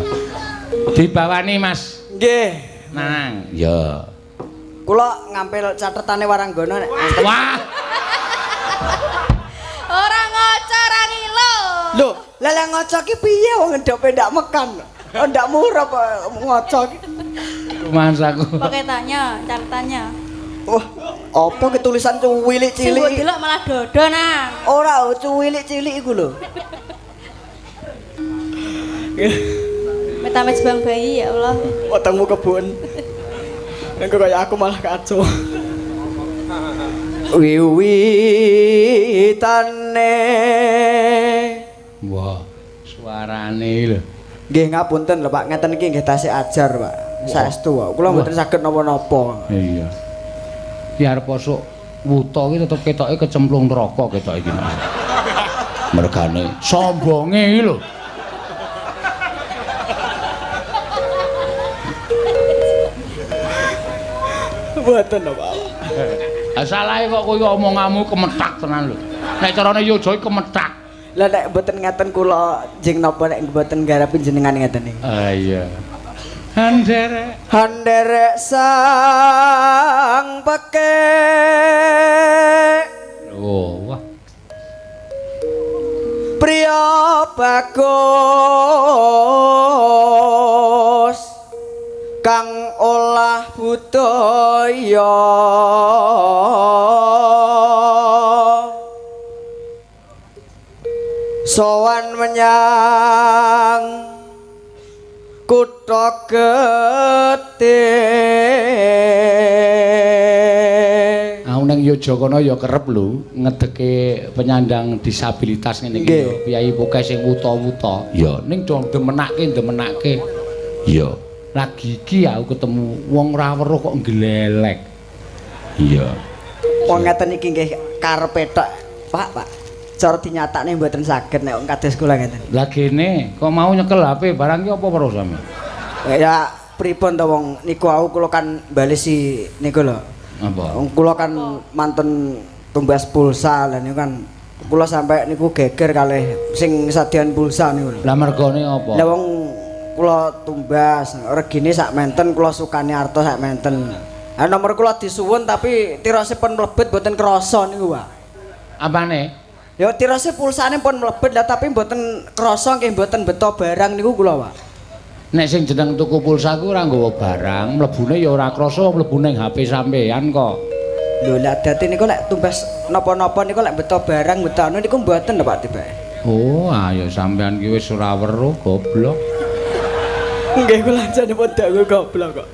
Dibawani Mas. Nggih. Nanang. Ya. Kula ngampil catetane Waranggana nek. Wah. Ora ngoco ora ngilo. Lho, lah lah ngoco ki piye wong ndope ndak mekan. Oh ndak murah ngoco ki. Mas aku. Pokoke tanya, catatannya. Wah, apa ki tulisan cuwilik-cilik? Sing mbok delok malah dodo nang. Ora, cuwilik-cilik iku lho. Metamet bang bayi ya Allah. Wetengmu kebun. Engko kaya aku malah kacau. Wiwitane. Wah, suarane lho. Nggih ngapunten lho Pak, ngeten iki nggih tasih ajar Pak. Saestu kok. Kula mboten saged napa-napa. Iya. Ki arep osok wuta iki tetep ketoke kecemplung neraka ketoke iki. Mergane sombonge iki lho. Mboten lho Pak. Ah salahe kok kowe omonganmu kemethak tenan lho. Nek carane yojo kemethak. Lah nek mboten ngaten kula jeng napa nek mboten garapi jenengan ngeten iki. Ah iya. Handerek handerek sang pekek. Oh wah. Priya bagus kang olah budaya. Sowan menyang kutha getih. Aku ning Yogyakarta ya kerep lho ngedeke penyandang disabilitas ngene iki lho, piyayi pokoke sing wuta-wuta. Ya ning do demenake. Ya lagi iki aku ketemu wong ora weruh kok glelek. Iya. Wong ngeten iki nggih karepe tok, Pak, Pak. Cara dinyatakne mboten saged nek kados kula ngeten. Lah gene kok mau nyekel HP barang ki apa weruh sampe? Ya pripun to wong niku aku kula kan balesi niku lho. Apa? Wong kula kan mantun tumbas pulsa lha niku kan kula sampe niku geger kalih sing sadian pulsa niku lho. Lah mergone apa? Lah wong kula tumbas regine sak menten kula sukani arta sak menten. Ha nomor kula disuwun tapi tirose pun mlebet mboten krasa niku, Pak. Apane? Ya tirose pulsane pun mlebet lah tapi mboten krasa nggih mboten beto barang niku kula, Pak. Nek sing jeneng tuku pulsa ku ora nggawa barang, mlebune ya ora krasa mlebu ning HP sampean kok. Lho lah dadi niku lek tumbas napa-napa niku lek beto barang beto anu niku mboten lho Pak tibake. Oh, ayo sampean ki wis ora weruh goblok. Nggih kula jane padha goblok kok.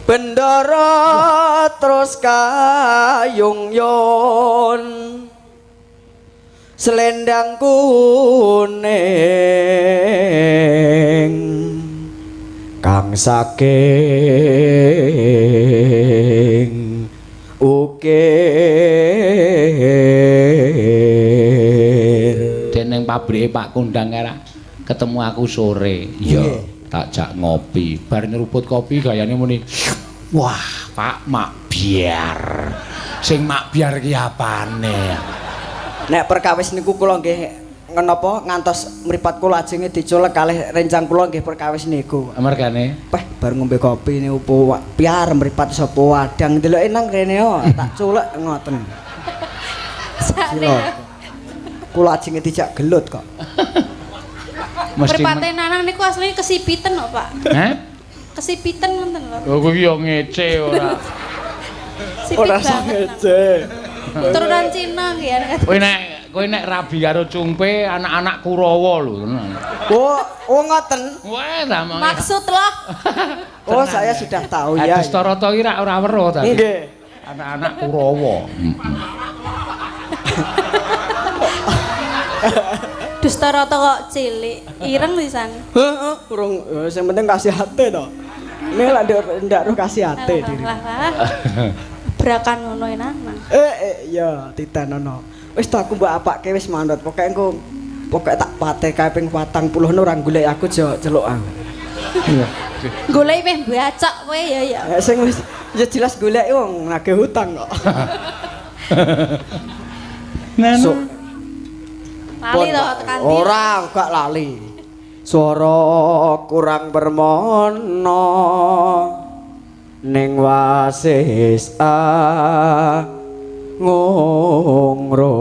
Bendara terus kayung yon selendang kuning kang saking ukir. Dening pabrike Pak Kondang era ketemu aku sore. Iya, tak jak ngopi. Bar nyeruput kopi gayane muni, "Wah, Pak, mak biar." Sing mak biar ki apane? Nek perkawis niku kula nggih ngenapa ngantos mripat kula ajenge diculek kalih rencang kula nggih perkawis niku. Mergane? Peh bar ngombe kopi niku piar mripat sapa wadang ndeloke nang rene yo tak culek ngoten. Sakne. Kula ajenge dijak gelut kok. Mripate Nanang niku asline kesipiten kok, Pak. Heh? Kesipiten ngoten lho. Lho kuwi yo ngece ora. Ora ngece. Turunan Cina nggih ya. Kowe nek rabi karo Cungpe anak-anak Kurawa lho tenan. Oh, oh ngoten. Wah, ta mong. Maksud loh. Oh, saya sudah tahu ya. Adustarata iki rak ora weruh ta. Nggih. Anak-anak Kurawa. Dustarata kok cilik, ireng sisan. Heeh, urung sing penting kasih hati to. Ini lak ndak roh kasih hati diri. Brakan ngono enak. Ya titenono. Wis to aku mbok apake wis manut. Pokoke engko pokoke tak pate kae ping 40 ora golek aku aja celuk aku. Iya. Golek meh mbacok kowe ya ya. Sing wis ya jelas golek wong nagih hutang kok. Nano. Lali to tekan ndi? Ora, gak lali. Swara kurang permono ning wasis ngungro.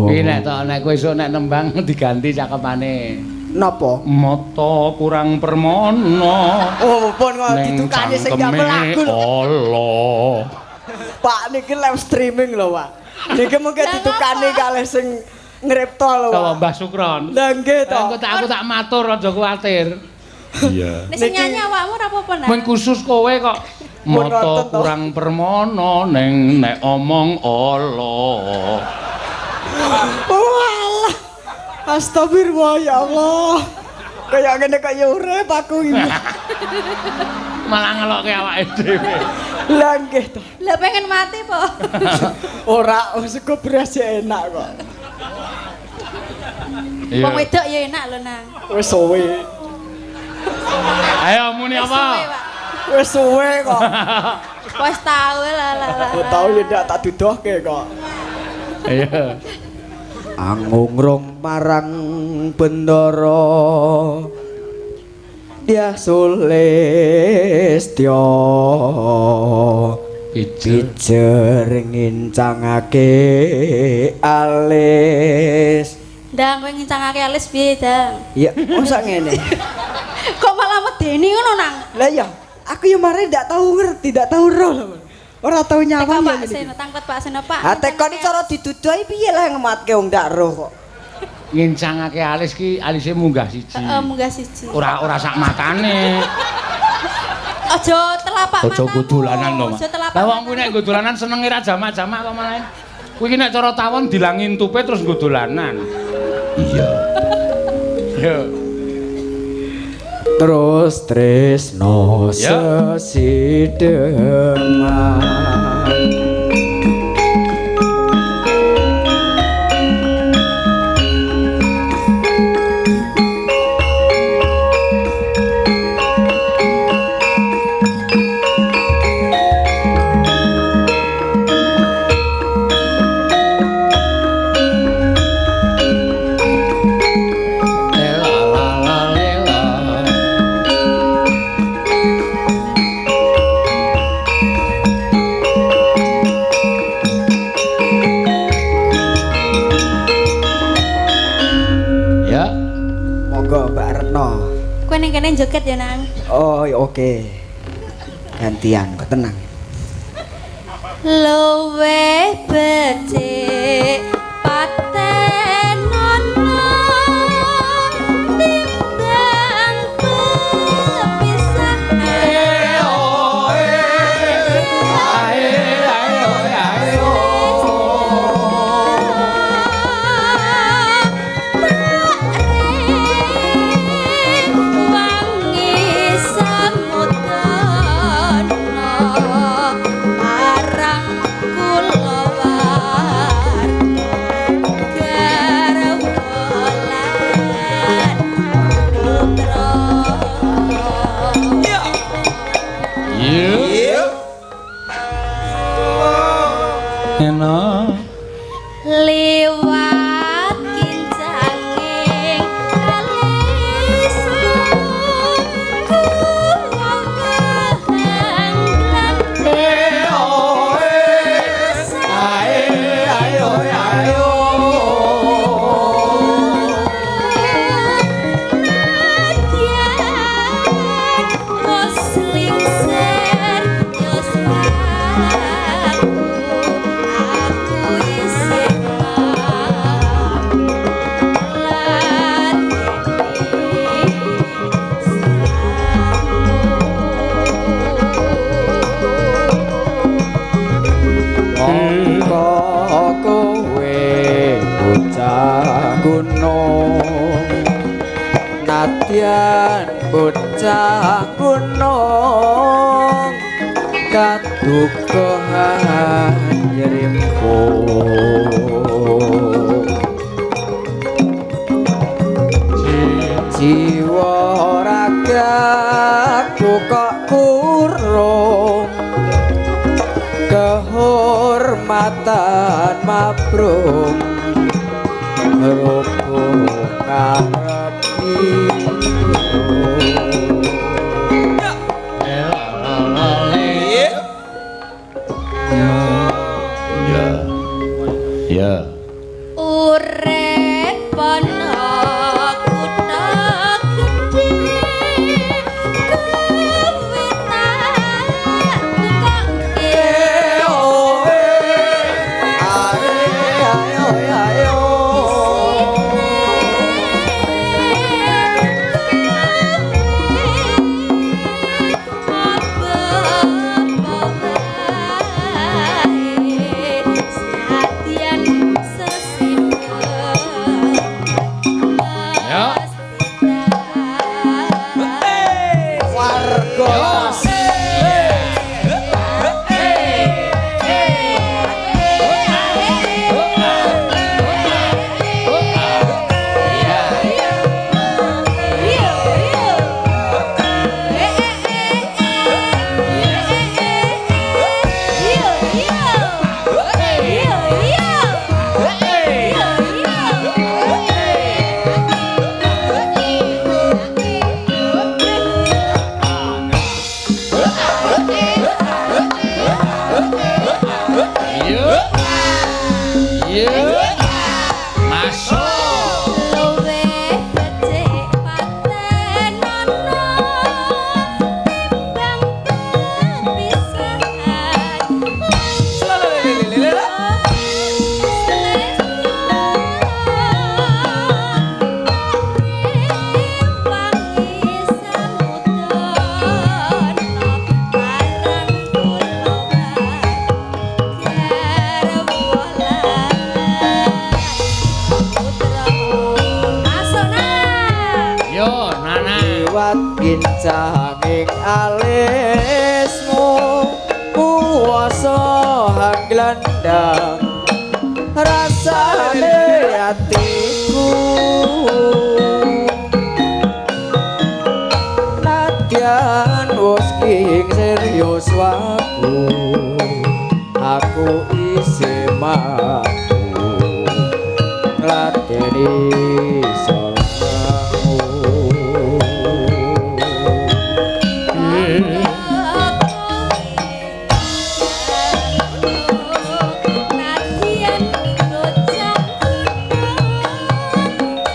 Iki nek tok nek kowe esuk nek nembang diganti cakepane. Napa? Mata kurang permono. Oh, pun kok ditukani sing gawe lagu lho. Allah. Pak niki live streaming lho, Pak. Niki mungkin ditukani kalih sing ngripta lho. Pak Mbah Sukron. Lah nggih to. Engko tak aku tak matur aja kuwatir. Iya. Nek sing nyanyi awakmu ora apa-apa nah. Men khusus kowe kok mata kurang permono ning nek omong Allah. Walah. Astagfirullah ya Allah. Kayak ngene kok ya urip aku iki. Malah ngelokke awake dhewe. Lah nggih to. Lah pengen mati po. Ora, sego beras enak kok. Wong wedok ya enak lho nang. Wis suwe. Ayo muni apa? Wis suwe kok. Wis tau lah lah. Tau ya ndak tak dudohke kok. Iya. Angungrung marang bendara dia sulistya pijer ngincangake alis. Ndang kowe ngincangake alis piye, Dang? Ya, mosok ngene. Kok malah medeni ngono, Nang? Lah iya, aku ya mare ndak tahu ngerti, ndak tahu roh lho. Ora tau nyawang ya. Pak Seno, tangklet Pak Seno, Pak. Ha tekon cara didudoi piye lah ngematke wong ndak roh kok. Ngincangake alis ki alise munggah siji. Heeh, munggah siji. Ora ora sak matane. Aja telapak matamu. Aja nggo dolanan to, Mas. Lah wong kuwi nek nggo dolanan senenge ra jamak-jamak kok malah. Kuwi ki nek cara tawon dilangi entupe terus nggo dolanan. Iya. Yo. Terus tresno sesideman. Kene joget ya, Nang. Oh, ya oke. Gantian, kok tenang. Luwih becik patenono timbang pepisahan. Wangi samudana marang kula warga garwa lan putra. Iya. Enak. Liwat kincanging alismu kula kahanglan. Nadyan wis lingsir yuswaku, aku isih mampu lan Mongko kowe bocah gunung, nadyan bocah gunung kadukuhan nyerimpung. Jiwa ragaku kok kurung kehormatan mabrung rubuh ngarep irung. Ya. Ya. Urip ana kutha gedhe kowe tak tukokke. Ya. Warga Iya. Iya. Masuk. Luwih becik patenono timbang pepisahan. Wangi samudana marang kula garwa lan putra. Masuk Nang. Yo, Nana. Liwat kincanging alismu kuwasa hanglandang rasane atiku. Nadyan wis king serius waku, aku isih mampu ngladeni salahmu. Nadyan bocah gunung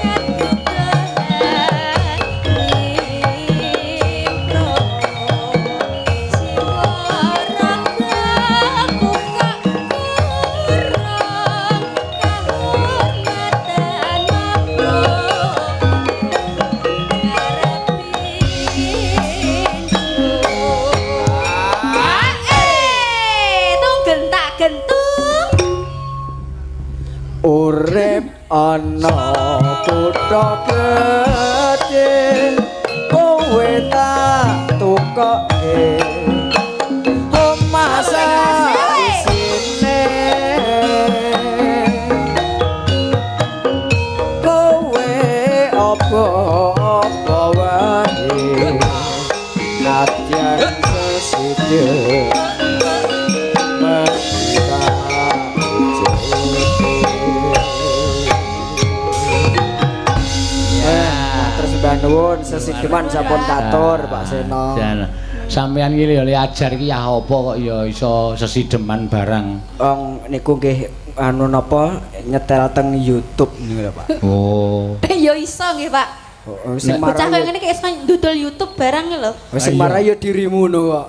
kadukuhan. Ana kutha gedhe kowe tak tukoke omah isine kowe apa-apa wae nadyan sesidhe nuwun sesideman sampun katur Pak Seno. Sampeyan iki lho ajar iki ya apa kok ya iso sesideman barang. Wong niku nggih anu napa nyetel teng YouTube niku lho Pak. Oh. Ya iso nggih Pak. Oh, sing bocah kaya ngene iki iso ndudul YouTube barang lho. Sing marai ya dirimu ngono kok.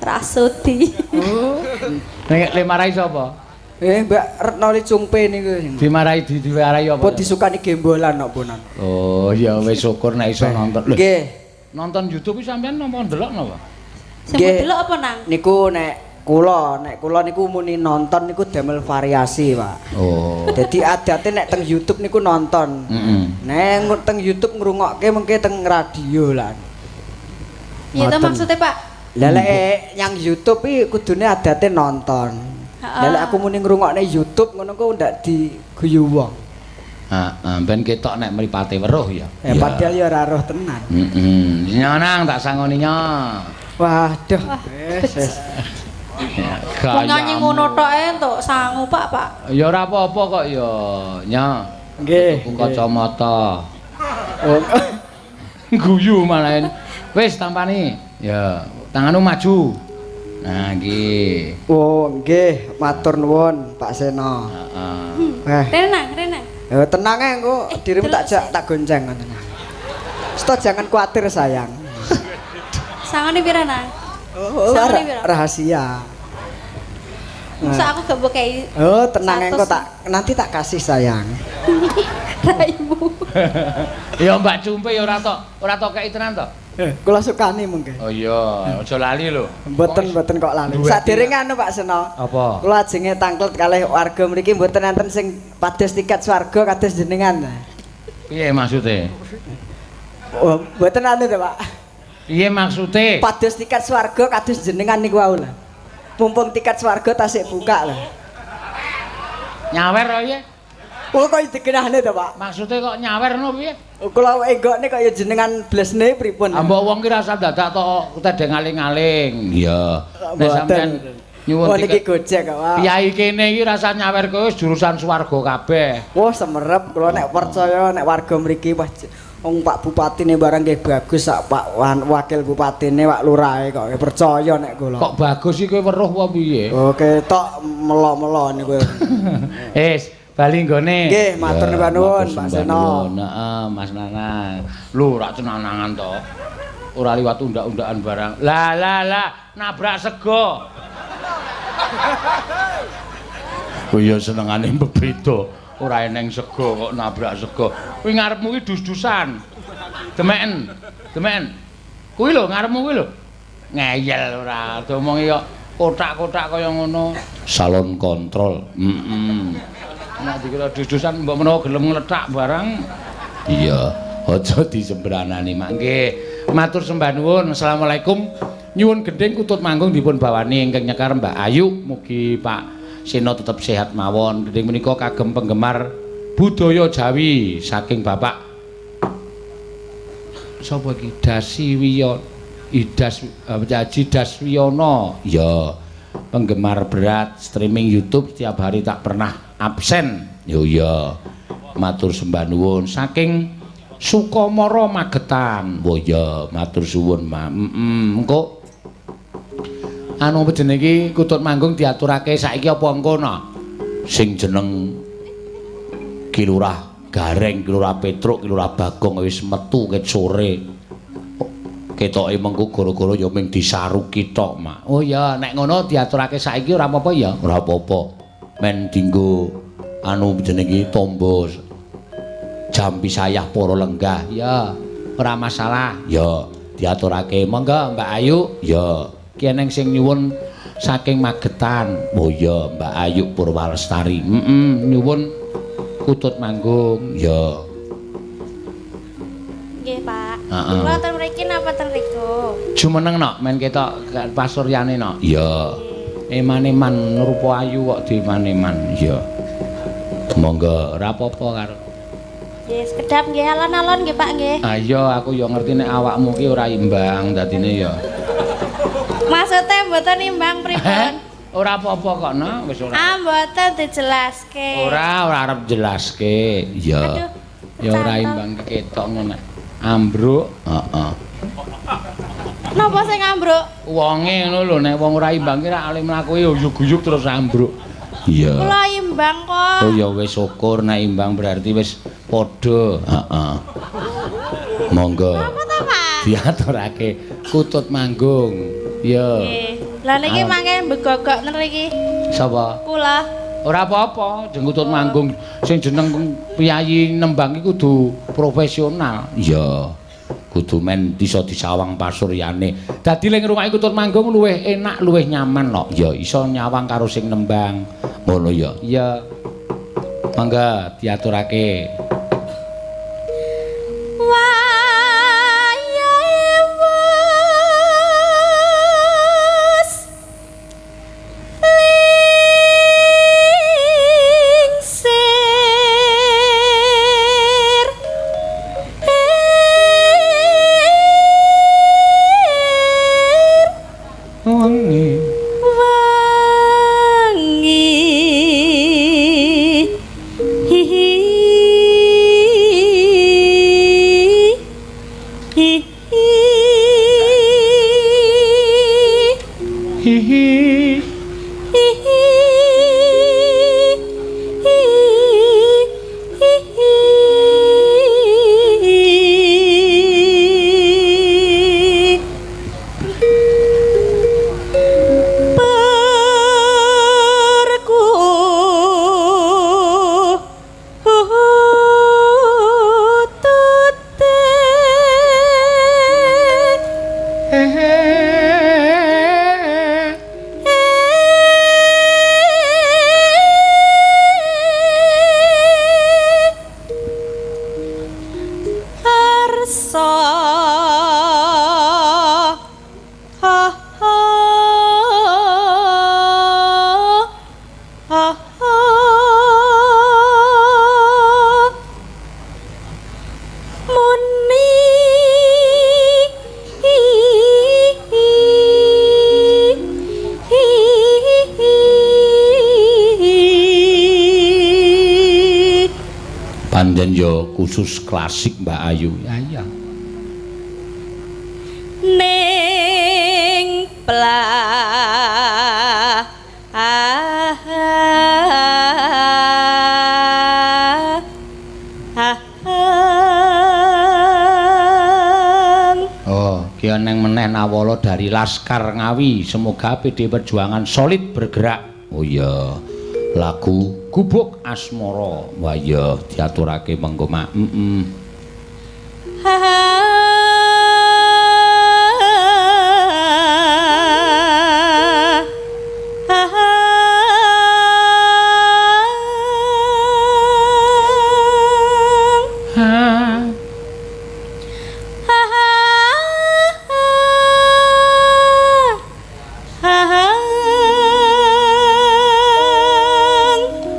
Rasudi. Oh. Nek le marai sapa? Mbak Retno Li Cungpe niku. Dimarai diwarai apa? Apa disukani gembolan kok ponan. Oh, ya wis syukur nek iso nonton. Lho. Nggih. Nonton YouTube iki sampean napa ndelok napa? Sing ndelok apa nang? Niku nek kula niku muni nonton niku damel variasi, Pak. Oh. Dadi adate nek teng YouTube niku nonton. Heeh. Nek teng YouTube ngrungokke mengke teng radio lah. Piye to maksude, Pak? Lah lek yang YouTube iki kudune adate nonton. Lah aku muni ngrungokne YouTube ngono ku ndak diguyu wong. Heeh, ben ketok nek mripate weruh ya. Ya padahal ya ora roh tenan. Heeh. Nyanang tak sangoni nya. Waduh. Wis. Wong nyanyi ngono tok entuk sangu, Pak, Pak. Ya ora apa-apa kok ya, nya. Nggih. Tuku kacamata. Oh. Guyu malah. Wis tampani. Ya, tanganmu maju. Nah, nggih. Oh, nggih, matur nuwun Pak Seno. Heeh. Tenang, tenang. Ya tenang ae engko dirimu tak jak tak gonceng ngoten. Sto jangan khawatir sayang. Sangone pira nang? Oh, rahasia. Masa aku gak mbok kei. Oh, tenang engko tak nanti tak kasih sayang. Raimu. Ya Mbak Cumpe ya ora tok kei tenan to. Kula sukani mungkin. Oh iya, aja lali lho. Mboten mboten kok lali. Saderenge anu Pak Seno. Apa? Kula ajenge tangklet kalih warga mriki mboten enten sing pados tiket swarga kados jenengan. Piye maksude? Oh, mboten anu to, Pak. Piye maksude? Pados tiket swarga kados jenengan niku wau lho. Mumpung tiket swarga tasik buka lho. Nyawer kok piye? Oh kok digenahne to, Pak? Maksude kok nyawer ngono piye? Kula enggokne kaya jenengan blesne pripun? Mbok wong ki rasa dadak tok tedeng aling-aling. Iya. Nek sampean nyuwun tiket Gojek kok, Pak. Piyai kene iki rasa nyawer kowe wis jurusan swarga kabeh. Wah, semerep kula nek percaya nek warga mriki wah wong Pak Bupatine barang nggih bagus sak Pak Wakil Bupatine Pak Lurahe kok percaya nek kula. Kok bagus iki kowe weruh apa piye? Oh, ketok melo-melo niku. Wis bali nggone. Nggih, matur nuwun Pak Seno. Heeh, Mas Nanang. Lho, rak cenanangan to. Ora liwat undak-undakan barang. Lah lah lah, nabrak sego. Oh iya senengane bebeda. Ora eneng sego kok nabrak sego. Kuwi ngarepmu kuwi dus-dusan. Demeken. Demeken. Kuwi lho ngarepmu kuwi lho. Ngeyel ora. Diomongi kok kotak-kotak kaya ngono. Salon kontrol. Heeh. Nek dikira dus-dusan mbok menawa gelem ngletak barang. Iya, aja disembranani mak. Nggih. Matur sembah nuwun. Assalamualaikum. Nyuwun gendhing kutut manggung dipun bawani ingkang nyekar Mbak Ayu. Mugi Pak Seno tetep sehat mawon. Gendhing menika kagem penggemar budaya Jawi saking Bapak sapa iki? Dasiwiyo Idas Haji Daswiyono. Iya. Penggemar berat streaming YouTube setiap hari tak pernah absen. Yo iya. Matur sembah nuwun saking Sukamara Magetan. Oh iya, matur suwun, Mak. Engko anu apa jenenge iki kutut manggung diaturake saiki apa engko no? Sing jeneng Ki Lurah Gareng, Ki Lurah Petruk, Ki Lurah Bagong wis metu ket sore. Ketoke mengko gara-gara ya ming disaruki tok, Mak. Oh iya, nek ngono diaturake saiki ora apa-apa ya? Ora apa-apa. Men dinggo anu jenenge iki tombo jampi sayah para lenggah. Ya, ora masalah. Ya, diaturake. Monggo Mbak Ayu. Ya, ki eneng sing nyuwun saking Magetan. Oh iya, Mbak Ayu Purwalestari. Heeh, nyuwun Kutut manggung. Ya. Nggih, Pak. Heeh. Kula ten mriki napa ten riku? Jumeneng nok men ketok pasuryane nok. Iya. Eman-eman rupa ayu kok dieman-eman. Iya. Monggo ora apa-apa karo. Nggih, sekedap nggih alon-alon nggih, Pak nggih. Ayo aku ya ngerti nek awakmu ki ora imbang dadine ya. Maksude mboten imbang pripun? Ora apa-apa kok, no, wis ora. Ah, mboten dijelaske. Ora, ora arep jelaske. Iya. Ya ora imbang ketok ngono nek ambruk. Heeh. Napa sing ambruk? Wonge ngono lho, nek wong ora imbang ki rak ale mlaku uyug-uyug terus ambruk. Iya. Kula imbang kok. Oh ya wis syukur nek imbang berarti wis padha. Heeh. Monggo. Napa ta, Pak? Diaturake kutut manggung. Iya. Nggih. Lah niki mangke mbegogok nriki. Sapa? Kula. Ora apa-apa, jeneng kutut manggung sing jeneng piyayi nembang iki kudu profesional. Iya. Kudu men iso disawang pasuryane. Dadi ling ngrungokake kutut manggung luwih enak, luwih nyaman kok. Ya iso nyawang karo sing nembang. Ngono ya. Iya. Mangga diaturake. Wayahe wis lingsir Wangi. Wangi. Hihi. Hihi. Hihi. Hihi. Hihi. Perku tute Arsa ha ha ha ha Muni hi hi hi hi. Panjen yo khusus klasik Mbak Ayu. Ya iya. Ning pla ah ah. Oh, ki neng meneh nawala dari Laskar Ngawi. Semoga PD Perjuangan solid bergerak. Oh iya. Lagu Gubuk Asmara. Wah iya, diaturake mengko mak. Heeh.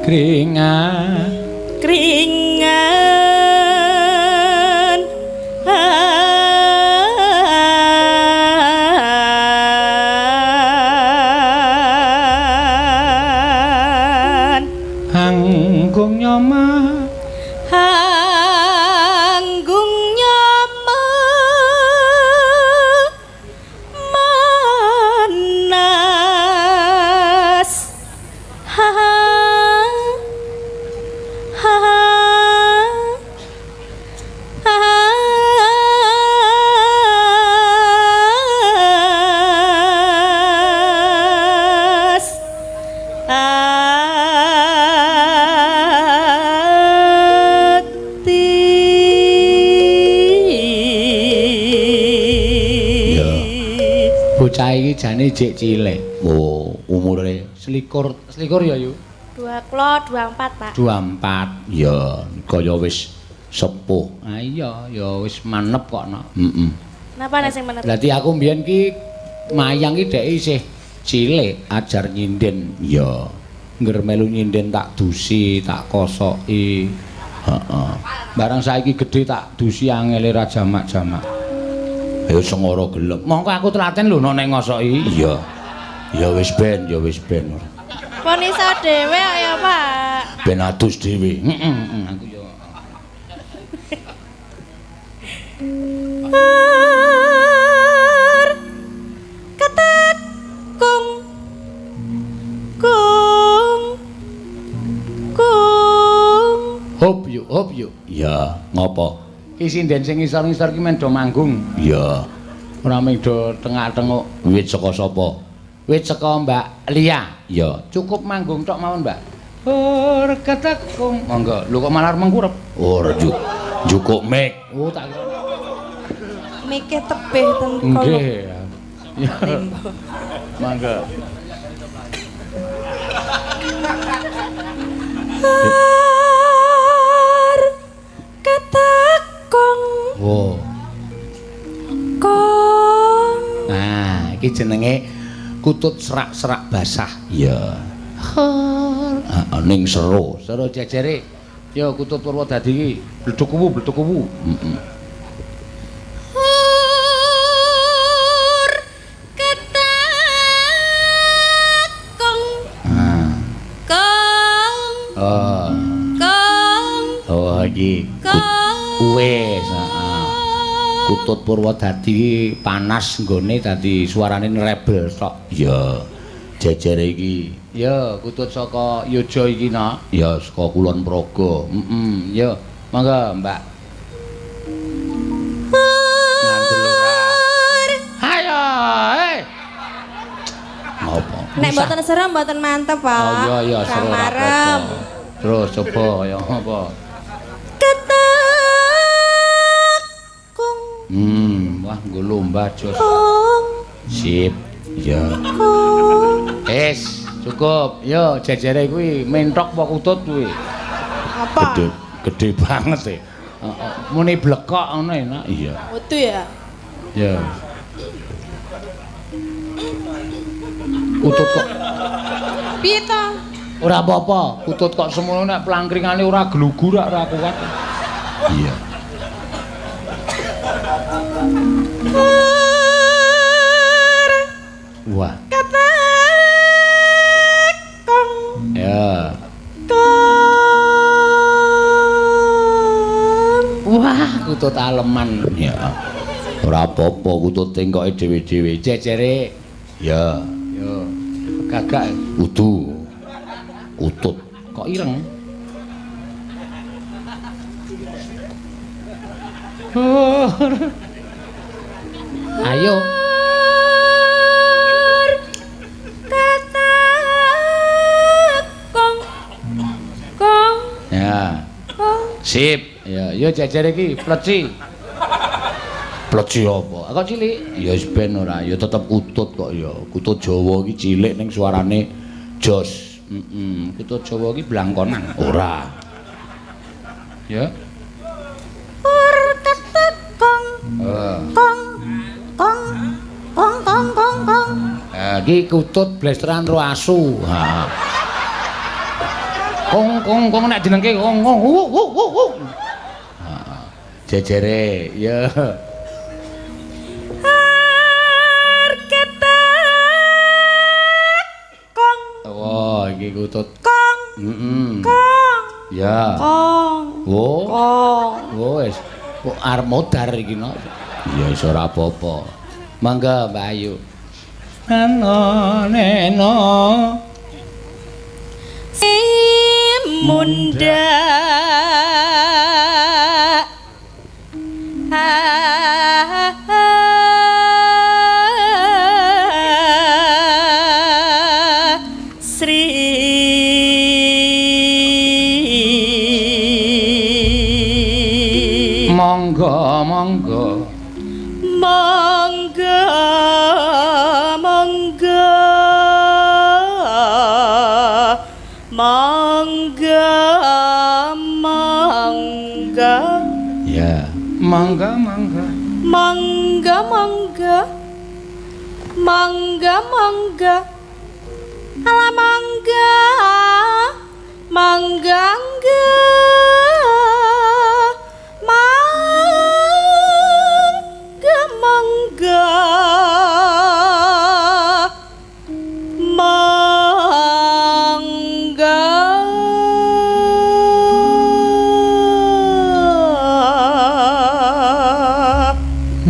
Kringan. Kringan. Anggung nyoma. Anggung nyoma manas. Ha ha ha ati. Ya. Bocah iki jane jek cilik. Oh, umure selikur, selikur ya, Yu? Dua kula 24, Pak. 24. Ya, kaya wis sepuh. Ah iya, ya wis manep kok nok. Heeh. Napa nek sing manep? Berarti aku mbiyen ki mayang ki dhek isih cilik ajar nyinden. Ya. Ngger melu nyinden tak dusi, tak kosoki. Heeh. Barang saiki gedhe tak dusi angele ra jamak-jamak. Ayo sengara gelem. Mongko aku telaten lho nek ngosoki. Iya. Ya wis ben, ya wis ben. Pon iso dhewe ya, Pak. Ben adus dhewe. Heeh, aku yo. Ketekung. Kung. Kung. Hop yuk, hop yuk. Ya, ngopo? Ki sinden sing ngisor-ngisor ki men do manggung. Iya. Ora mung do tengak-tenguk. Wit saka sapa? Wit saka Mbak Lia. Ya, cukup manggung tok mawon, Mbak. Ur ketekung. Monggo. Lho kok malah mengkurep? Ora njukuk mik. Oh, tak kira. Mike tebih ten kono. Nggih. Ya. Mangga. Ketekung. Oh. Kong. Nah, iki jenenge kutut serak-serak basah. Iya. Heeh, ning seru. Seru jejere. Yo kutut Purwodadi iki bleduk kuwu, bleduk kuwu. Heeh. Ur ketekung. Ah. Kong. Oh. Kong. Oh, iki. Wis, heeh. Kutut Purwodadi panas nggone dadi suarane rebel tok. Ya, jejere iki. Ya, kutut saka Yojo iki, Nak. Ya, saka Kulon Progo. Heeh, ya. Monggo, Mbak. Ngandel ora. Hayo, eh. Ngopo? Nek mboten serem mboten mantep, Pak. Oh iya iya, seru ora apa-apa. Terus coba ya apa? Wah, nggo lomba jos. Sip. Ya. Wis, cukup. Yo jejere kuwi mentok apa kutut kuwi? Apa? Gede, gede banget e. Heeh. Muni blekok ngono enak. Iya. Metu ya. Ya. Kutut kok. Piye to? Ora apa-apa, kutut kok semono nek plangkringane ora glugu ora kuat. Iya. Wah. Ketekung. Ya. Kong. Wah, kutut aleman. Ya. Ora apa-apa kutut tengkoke dhewe-dhewe. Jejere. Ya. Yo. Gagak udu. Kutut kok ireng. Ayo. Ketekung. Kong. Ya. Kong. Sip. Ya, yo jejere iki pleci. Pleci apa? Kok cilik? Ya wis ben ora, ya tetep kutut kok ya. Kutut Jawa iki cilik ning suarane jos. Heeh, kutut Jawa iki blangkonan. Ora. Ya. Ur ketekung. Heeh. Kong. Kong. Kong kong kong kong. Iki kutut blesteran ro asu. Ha. Kong kong kong nek dinengke kong kong. Wu wu wu wu. Ha. Jejere, ya. Ketekung. Oh, iki kutut. Kong. Heeh. Kong. Ya. Kong. Oh. Kong. Oh, wis. Kok arep modar iki no. Ya wis ora apa-apa. Mangga Mbak Ayu. Nano neno Si munda. Sri. Monggo monggo. Monggo monggo. Monggo. Mangga mangga. Mangga mangga. Mangga mangga. Ala mangga. Mangga mangga. Mangga mangga. Mangga.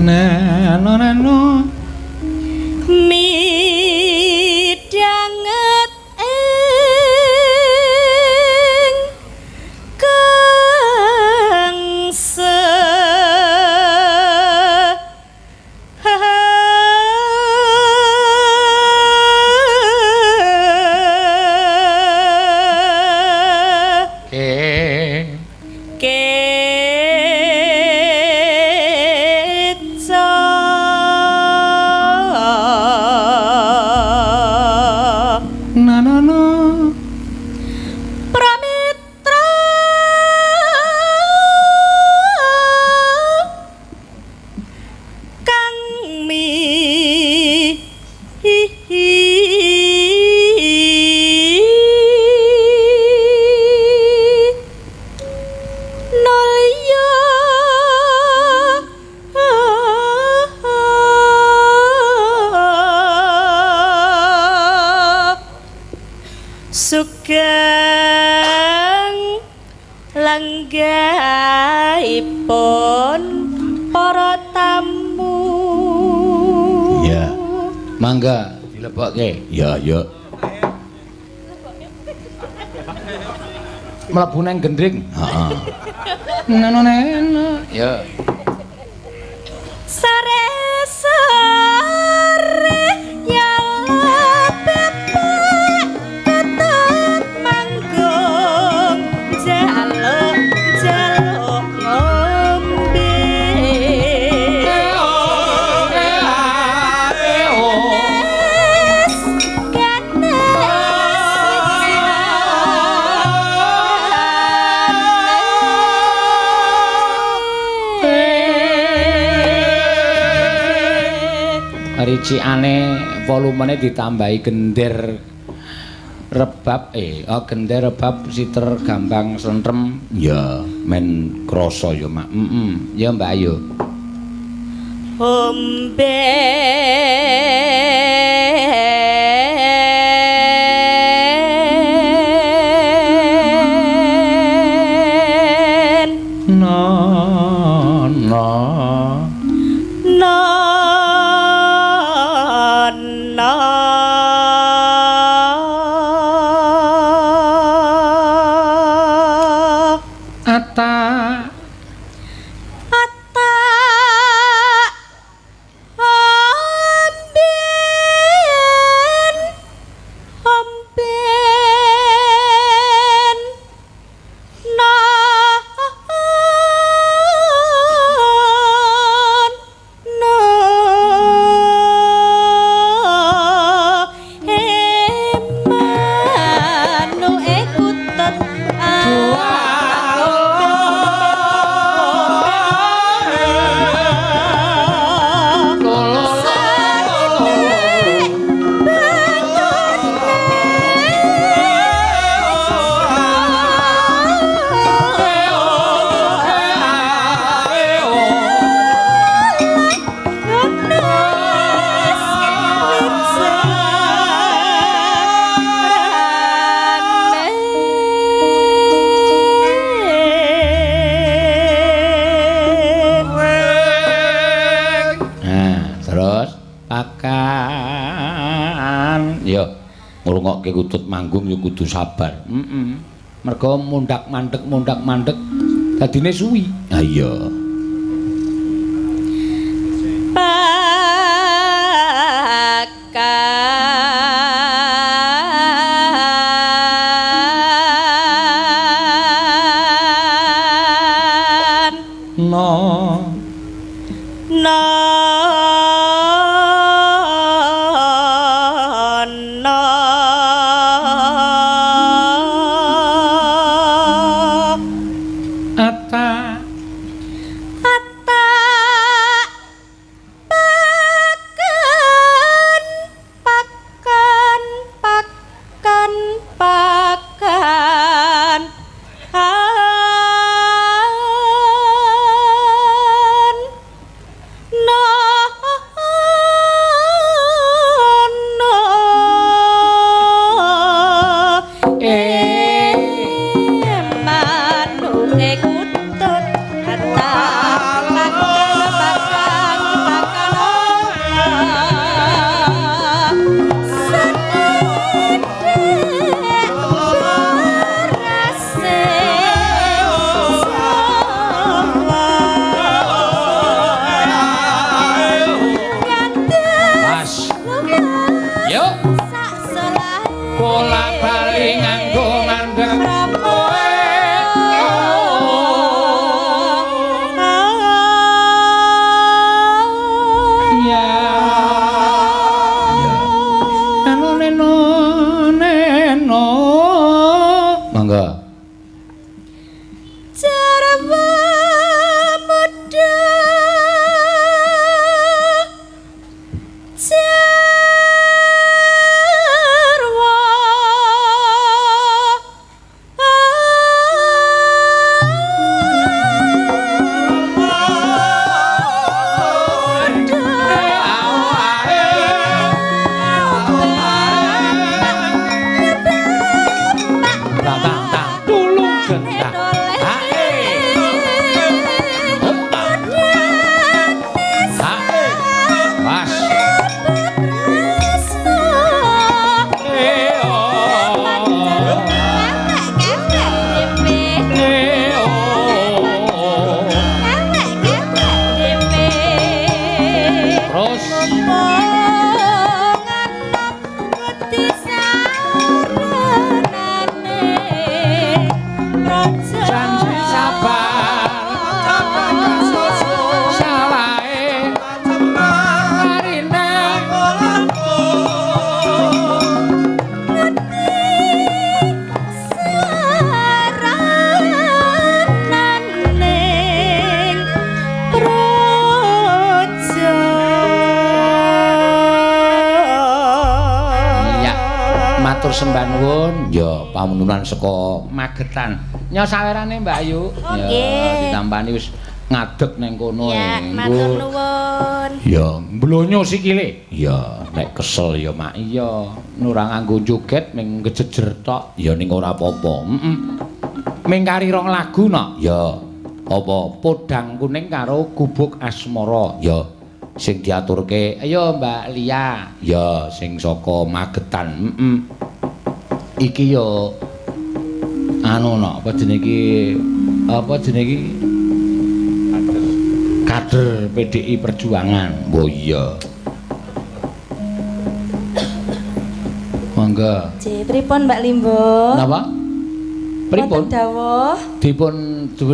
Neno neno. Midhanget ing kangse Ke. keca Na na na. Pramitra kang mi nolya sugeng lenggahipun para tamu. Ya. Mangga dilebokke. Ya, ya. Mlebu nang gendring. Heeh. Neno neno. Ya. Sare sare nyala bebek ketut manggung jaluk jaluk ngombe. Ganes Ricikane volumene ditambahi gender rebab gender rebab siter gambang sentrem. Ya, men krasa ya, Mak. Heeh. Ya, Mbak Ayu. Ombe Na na. Na na Ata ata amben amben na na emanu ekutet Nah, terus pakan ya ngrungokke kutut manggung ya kudu sabar. Heeh. Mergo mundak-mandek dadine suwi. Ha iya. Pakan No. Na na Ata Yo. Bola-bali nganggo mandek kowe. Ya. Neno neno neno. Mangga. Jarwa muda jarwa Tang tang tang tulung gendang. Hae. Hae. Was. Eh oh. Eh oh. Terus janji sabar salahe marine Ya, matur sembah nuwun. Ya, pamununan saka Magetan. Nyo sawerane Mbak Ayu. Oh, Ya, nggih. ditampani wis ngadeg ning kono. Ya, matur nuwun. Ya, mblonyo sikile. Ya, nek kesel ya mak iya, ora nganggo joget ming ngejejer tok. Ya ning ora apa-apa. Heeh. Ming kari rong lagu no. Ya. Apa Podang Kuning karo Gubuk Asmara. Ya. Sing diaturke, ayo Mbak Lia. Ya, sing saka Magetan. Heeh. Iki ya anu no, apa jenenge iki? Apa jenenge iki? Kader PDI Perjuangan. Oh iya. Monggo. J, pripun Mbak Limbo? Napa? Pripun? Wonten dawuh. Dipun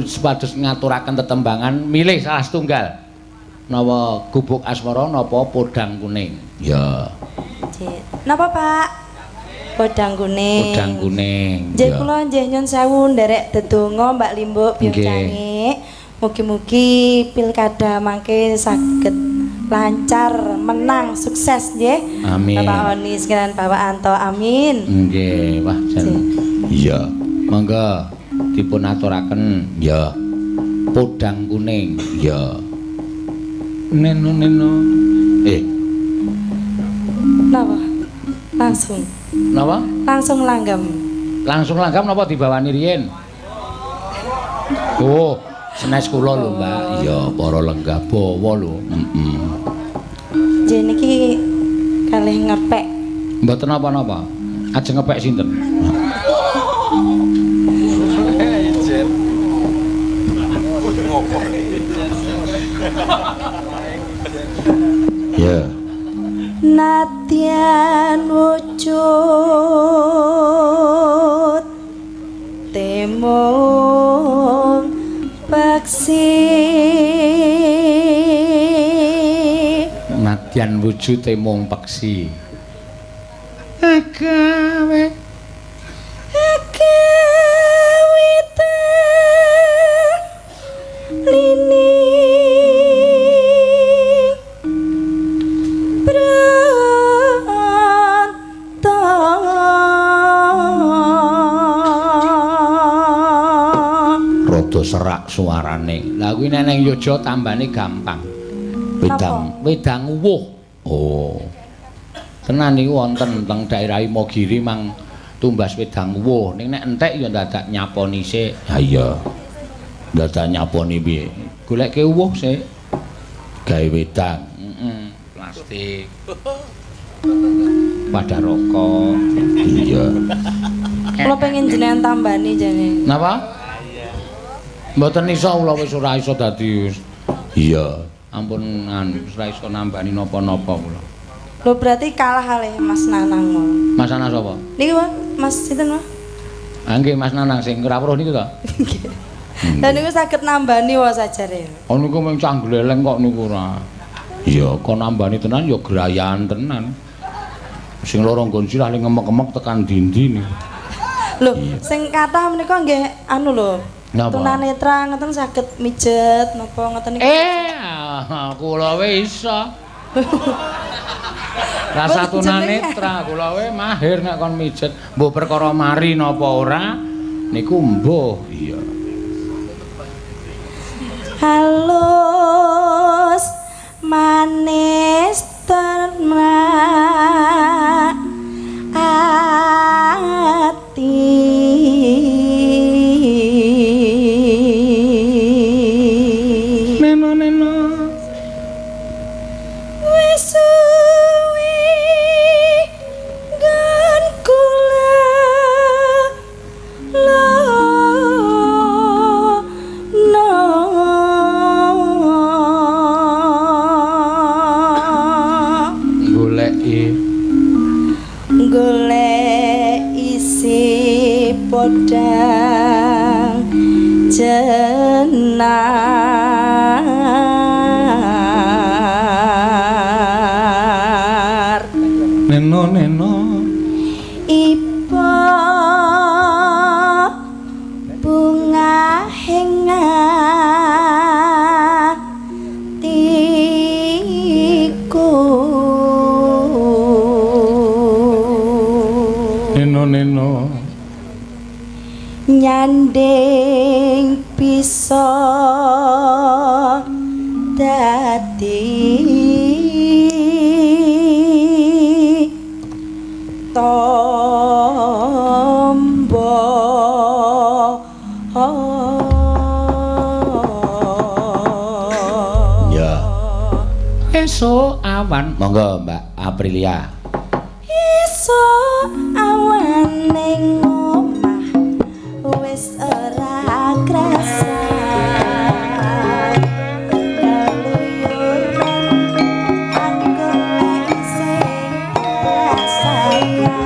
supados ngaturaken tetembangan milih salah setunggal. Napa Gubuk Asmara napa Podang Kuning? Ya, J. Napa, Pak? Podang Kuning. Podang Kuning. Nggih Ya. kula nggih nyun sewu nderek dedonga Mbak Limbo Biung Nggih. Cangik. Mugi-mugi pilkada mangke saged lancar, menang, sukses nggih. Amin. Bapak Oni sekalian Bapak Anto, amin. Nggih, wah jan. Iya. Monggo dipun aturaken. Ya. Podang Kuning. Ya. Neno neno. Napa? Langsung. Napa? Langsung langgam. Langsung langgam napa dibawani riyin? Oh, senes kula lho, Mbak. Iya, para lenggah bawa lho. Heeh. Nggih niki kalih ngepek. Mboten napa-napa. Ajeng ngepek sinten? Ya. Nadyan wujud temung peksi. Nadyan wujude mung peksi. Agawe Agawite lini branta. Rada serak suarane. Lah kuwi nek nang Yogya tambane gampang. Wedang, wedang uwuh. Oh. Tenan niku wonten teng daerah Imogiri mang tumbas wedang uwuh. Ning nek entek ya dadak nyaponi sik. Ha iya. Dadak nyaponi piye? Goleke uwuh sik. Gawe wedang. Heeh, plastik. Wadah rokok. Iya. Kula pengen jenengan tambani jane. Napa? Mboten iso kula wis ora iso dadi. Iya, ampun anu wis ora iso nambani napa-napa kula. Lho berarti kalah kalih Mas Nanang. Mas Nanang sapa? Niku Mas sinten, Mas? Ah nggih Mas Nanang sing ora weruh niku to. Nggih. Lah niku saged nambani wae sajare. Oh niku mung cah gleleng kok niku ora. Iya, kok nambani tenan ya grayan tenan. Sing loro nggon sirah le ngemek-emek tekan dindi niku. Lho, sing kathah menika nggih anu lho. Tunanetra ngoten saged mijet napa ngoten niku. Kula we iso. Rasa tunanetra kula we mahir nek kon mijet. Mbuh perkara mari napa ora niku mbuh. Iya. Halus manis ternak ati neno neno wis suwi nggon kula golek isi podang jenar neno neno ipo bunga hingatiku neno neno nyanding bisa dadi tombo. Ya esuk awan monggo Mbak Aprilia. Esuk awan ning omah wis ora krasa keluyuran aku lek sing sayang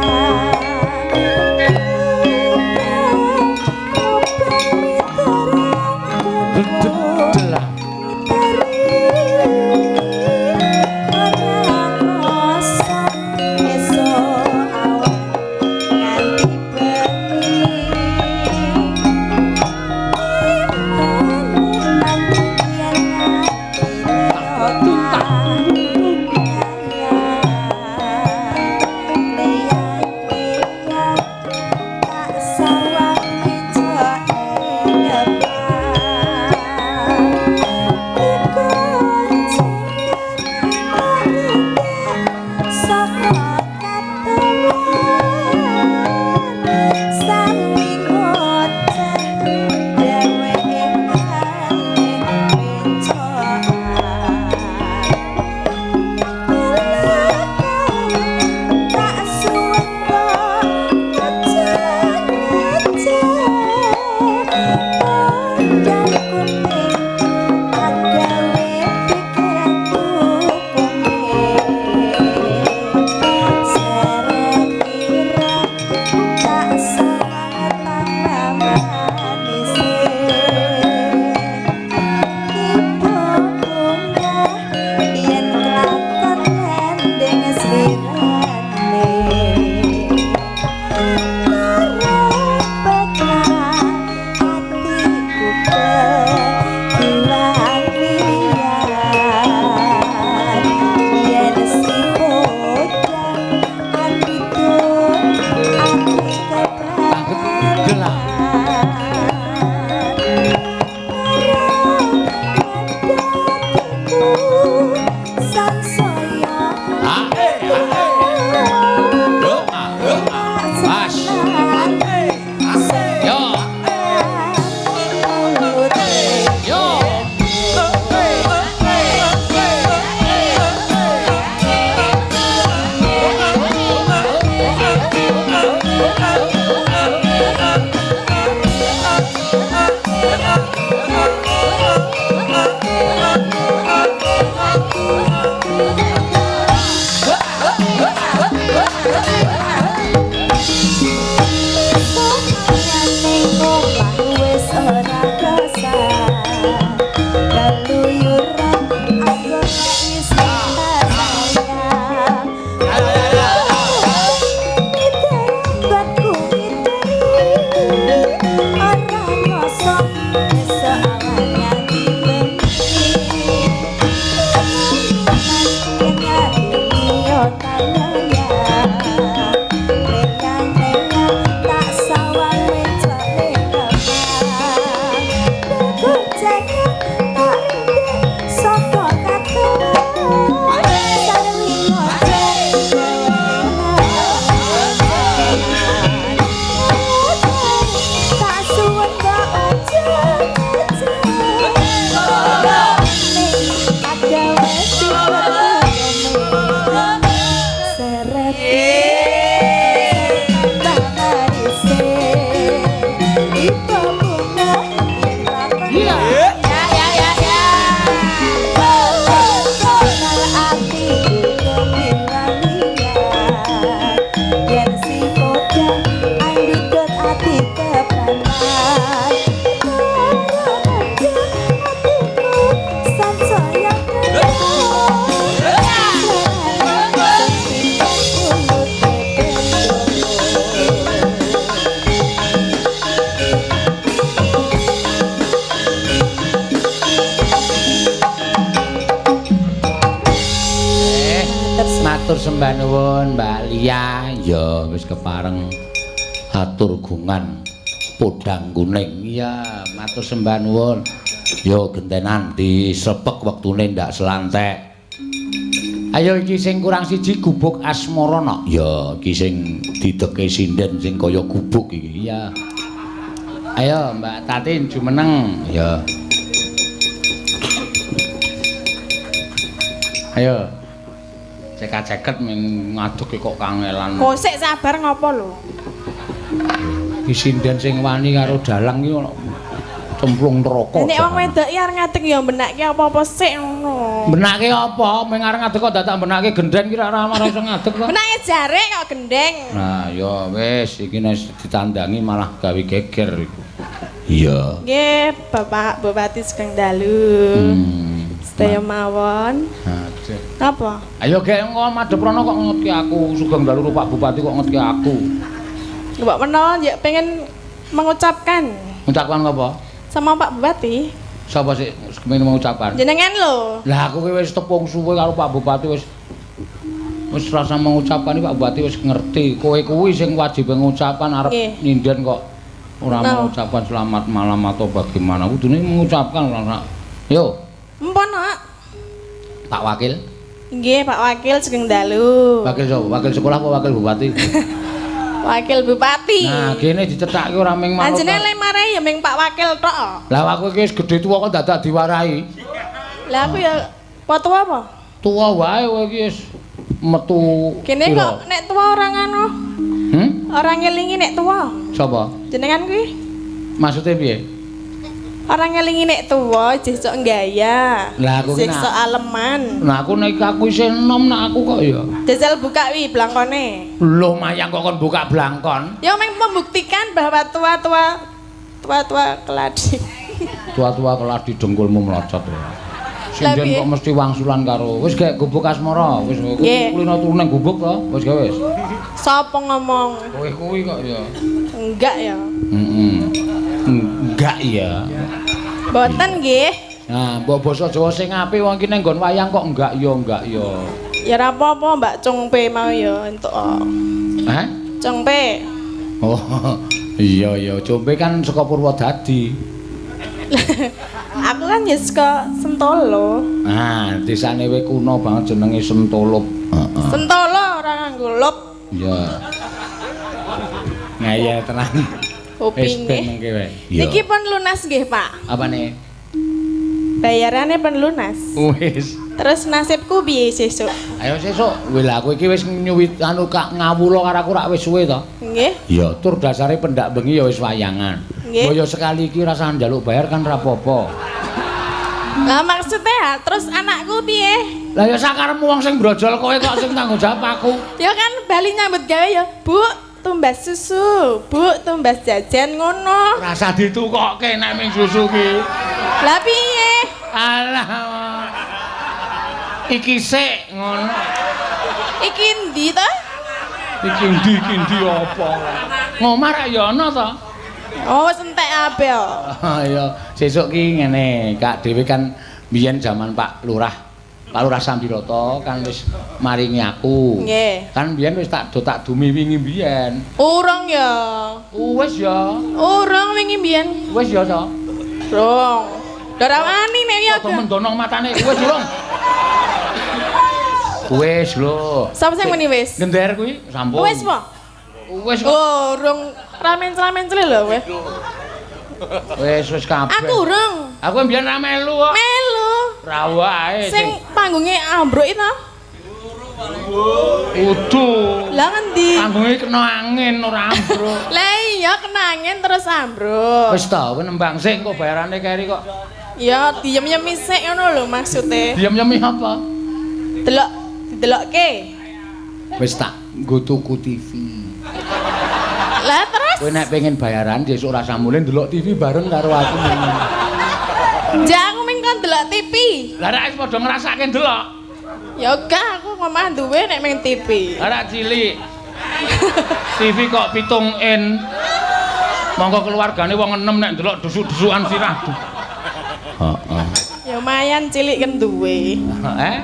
Matur sembah nuwun Mbak Lia. Ya wis kepareng atur gungan podang kuning. Iya, matur sembah nuwun. Ya gentenan disrepek wektune ndak selantek. Ayo iki sing kurang siji gubuk asmara nok. Ya iki sing dideke sinden sing kaya gubuk iki. Iya. Ayo Mbak Tatin jumeneng. Ya. Ayo. Cekak-ceket ming ngadeg kok kangelan. Kok sik sabar ngopo lho? Iki sinden sing wani karo dalang iki ono cemplung neraka. Nek wong wedok iki arep ngadeg ya mbenakke apa-apa sik ngono. Mbenake apa? Ming arep ngadeg kok dadak mbenake gendeng ki ora ora iso ngadeg kok. Mbenake jarik kok gendeng. Nah, ya wis iki nek ditandangi malah gawe geger iku. Iya. Nggih, Bapak Bupati sugeng dalu. Sedaya mawon. Aduh. Napa? Ayo gek engko madhep rono kok ngetki aku, sugeng dalu Pak Bupati kok ngetki aku. Mbok menawa ya pengen mengucapkan. Mengucapkan apa? Sama Pak Bupati. Sapa sik kepengin mengucapkan? Jenengan lho. Lah aku ki wis tepung suwe karo Pak Bupati wis wis rasa mengucapkan Pak Bupati wis ngerti. Kowe kuwi sing wajib mengucapkan arep nyinden kok ora mengucapkan selamat malam atau bagaimana. Kudune mengucapkan ora. Yo. Empun, Nak. Pak Wakil? Nggih, Pak Wakil sugeng dalu. Wakil sapa? Wakil sekolah apa wakil bupati? Wakil bupati. Nah, kene dicethake ora ming manut. Anjene le marai ya ming Pak Wakil tok. Lah aku iki wis gedhe tuwa kok dadak diwarahi. Lah aku ya apa tuwa apa? Tuwa wae kowe iki wis metu. Kene kok nek tuwa ora ngono. Ora ngelingi nek tuwa. Sapa? Jenengan kuwi. Maksude piye? Ora ngelingi nek tuwa jeh sok gaya. Lah aku ki sok aleman. Lah aku nek aku isih enom nek aku kok ya. Jajal buka wi blangkone. Lho mayang kok kon buka blangkon? Ya meng membuktikan bahwa tua-tua keladi. Tua-tua keladi dengkulmu mlocot. Sinden kok mesti wangsulan karo. Wis gek gubuk asmara, wis kulino turu nang gubuk to. Wis gawe wis. Sapa ngomong? Kowe kuwi kok ya. Enggak ya. Heeh. Enggak ya. Mboten nggih. Nah, mbok basa Jawa sing apik wong iki ning nggon wayang kok enggak ya enggak ya. Ya ora apa-apa Mbak Cungpe mau ya entuk. Hah? Cungpe. Oh, iya iya, Cungpe kan saka Purwodadi. Aku kan ya saka Sentolo. Nah, desane we kuno banget jenenge Sentolo. Heeh. Sentolo ora nganggo lop. Iya. Ngeyel tenan. Kupinge. Niki pun lunas nggih, Pak. Apane? Bayarane pun lunas. Wis. Terus nasibku piye sesuk? Ayo sesuk. Wih lah aku iki wis nyuwit anu kak ngawula karo aku rak wis suwe to. Nggih. Ya tur dasare pendak bengi ya wis wayangan. Nggih. Mbok ya sekali iki rasah njaluk bayar kan ra apa-apa. Lah maksudnya terus anakku piye? Lah ya sakarepmu wong sing brojol kowe kok sing tanggung jawab aku. Ya kan bali nyambut gawe ya, Bu. Tumbas susu, Bu, tumbas jajan ngono. Rasa ditukokke nek ming susu ki. Lah piye? Alah. Iki sik ngono. Iki endi to? Iki endi iki endi apa? Ngomah ra ya ana to? Oh, wis entek kabeh kok. Ya, sesuk ki ngene, Kak dhewe kan biyen jaman Pak Lurah. Pak Lurah Sambiroto kan wis maringi aku. Nggih. Kan biyen wis tak do tak dumi wingi biyen. Urung ya. Wis ya. Urung wingi biyen. Wis ya to. Urung. Ora wani nek ya. Kok mendono matane wis urung. Wis lho. Sapa sing muni wis? Gender kuwi sampun. Wis po? Wis kok. Urung ramen-ramen lho kowe. Wis wis kabeh. Aku urung. Aku mbiyen ra melu kok. Melu. Ra wae sing panggunge ambruk itu. Udu. Lah ngendi? Panggunge kena angin ora ambruk. Lah iya kena angin terus ambruk. Wis ta, kowe nembang sik engko bayarane keri kok. Ya diem-yemi sik ngono lho maksude. Diem-yemi apa? Delok, didelokke. Wis tak nggo tuku TV. Lah terus? Kowe nek pengen bayaran sesuk ora samule ndelok TV bareng karo aku. Ja aku ming kon delok TV. Lah nek wis padha ngrasake ndelok. Ya gak aku ngomah duwe nek ming TV. Lah rak cilik. TV kok 7 in. Monggo keluargane wong 6 nek ndelok dusuk-dusukan sirah. Heeh. Ya lumayan cilik kan duwe. Eh?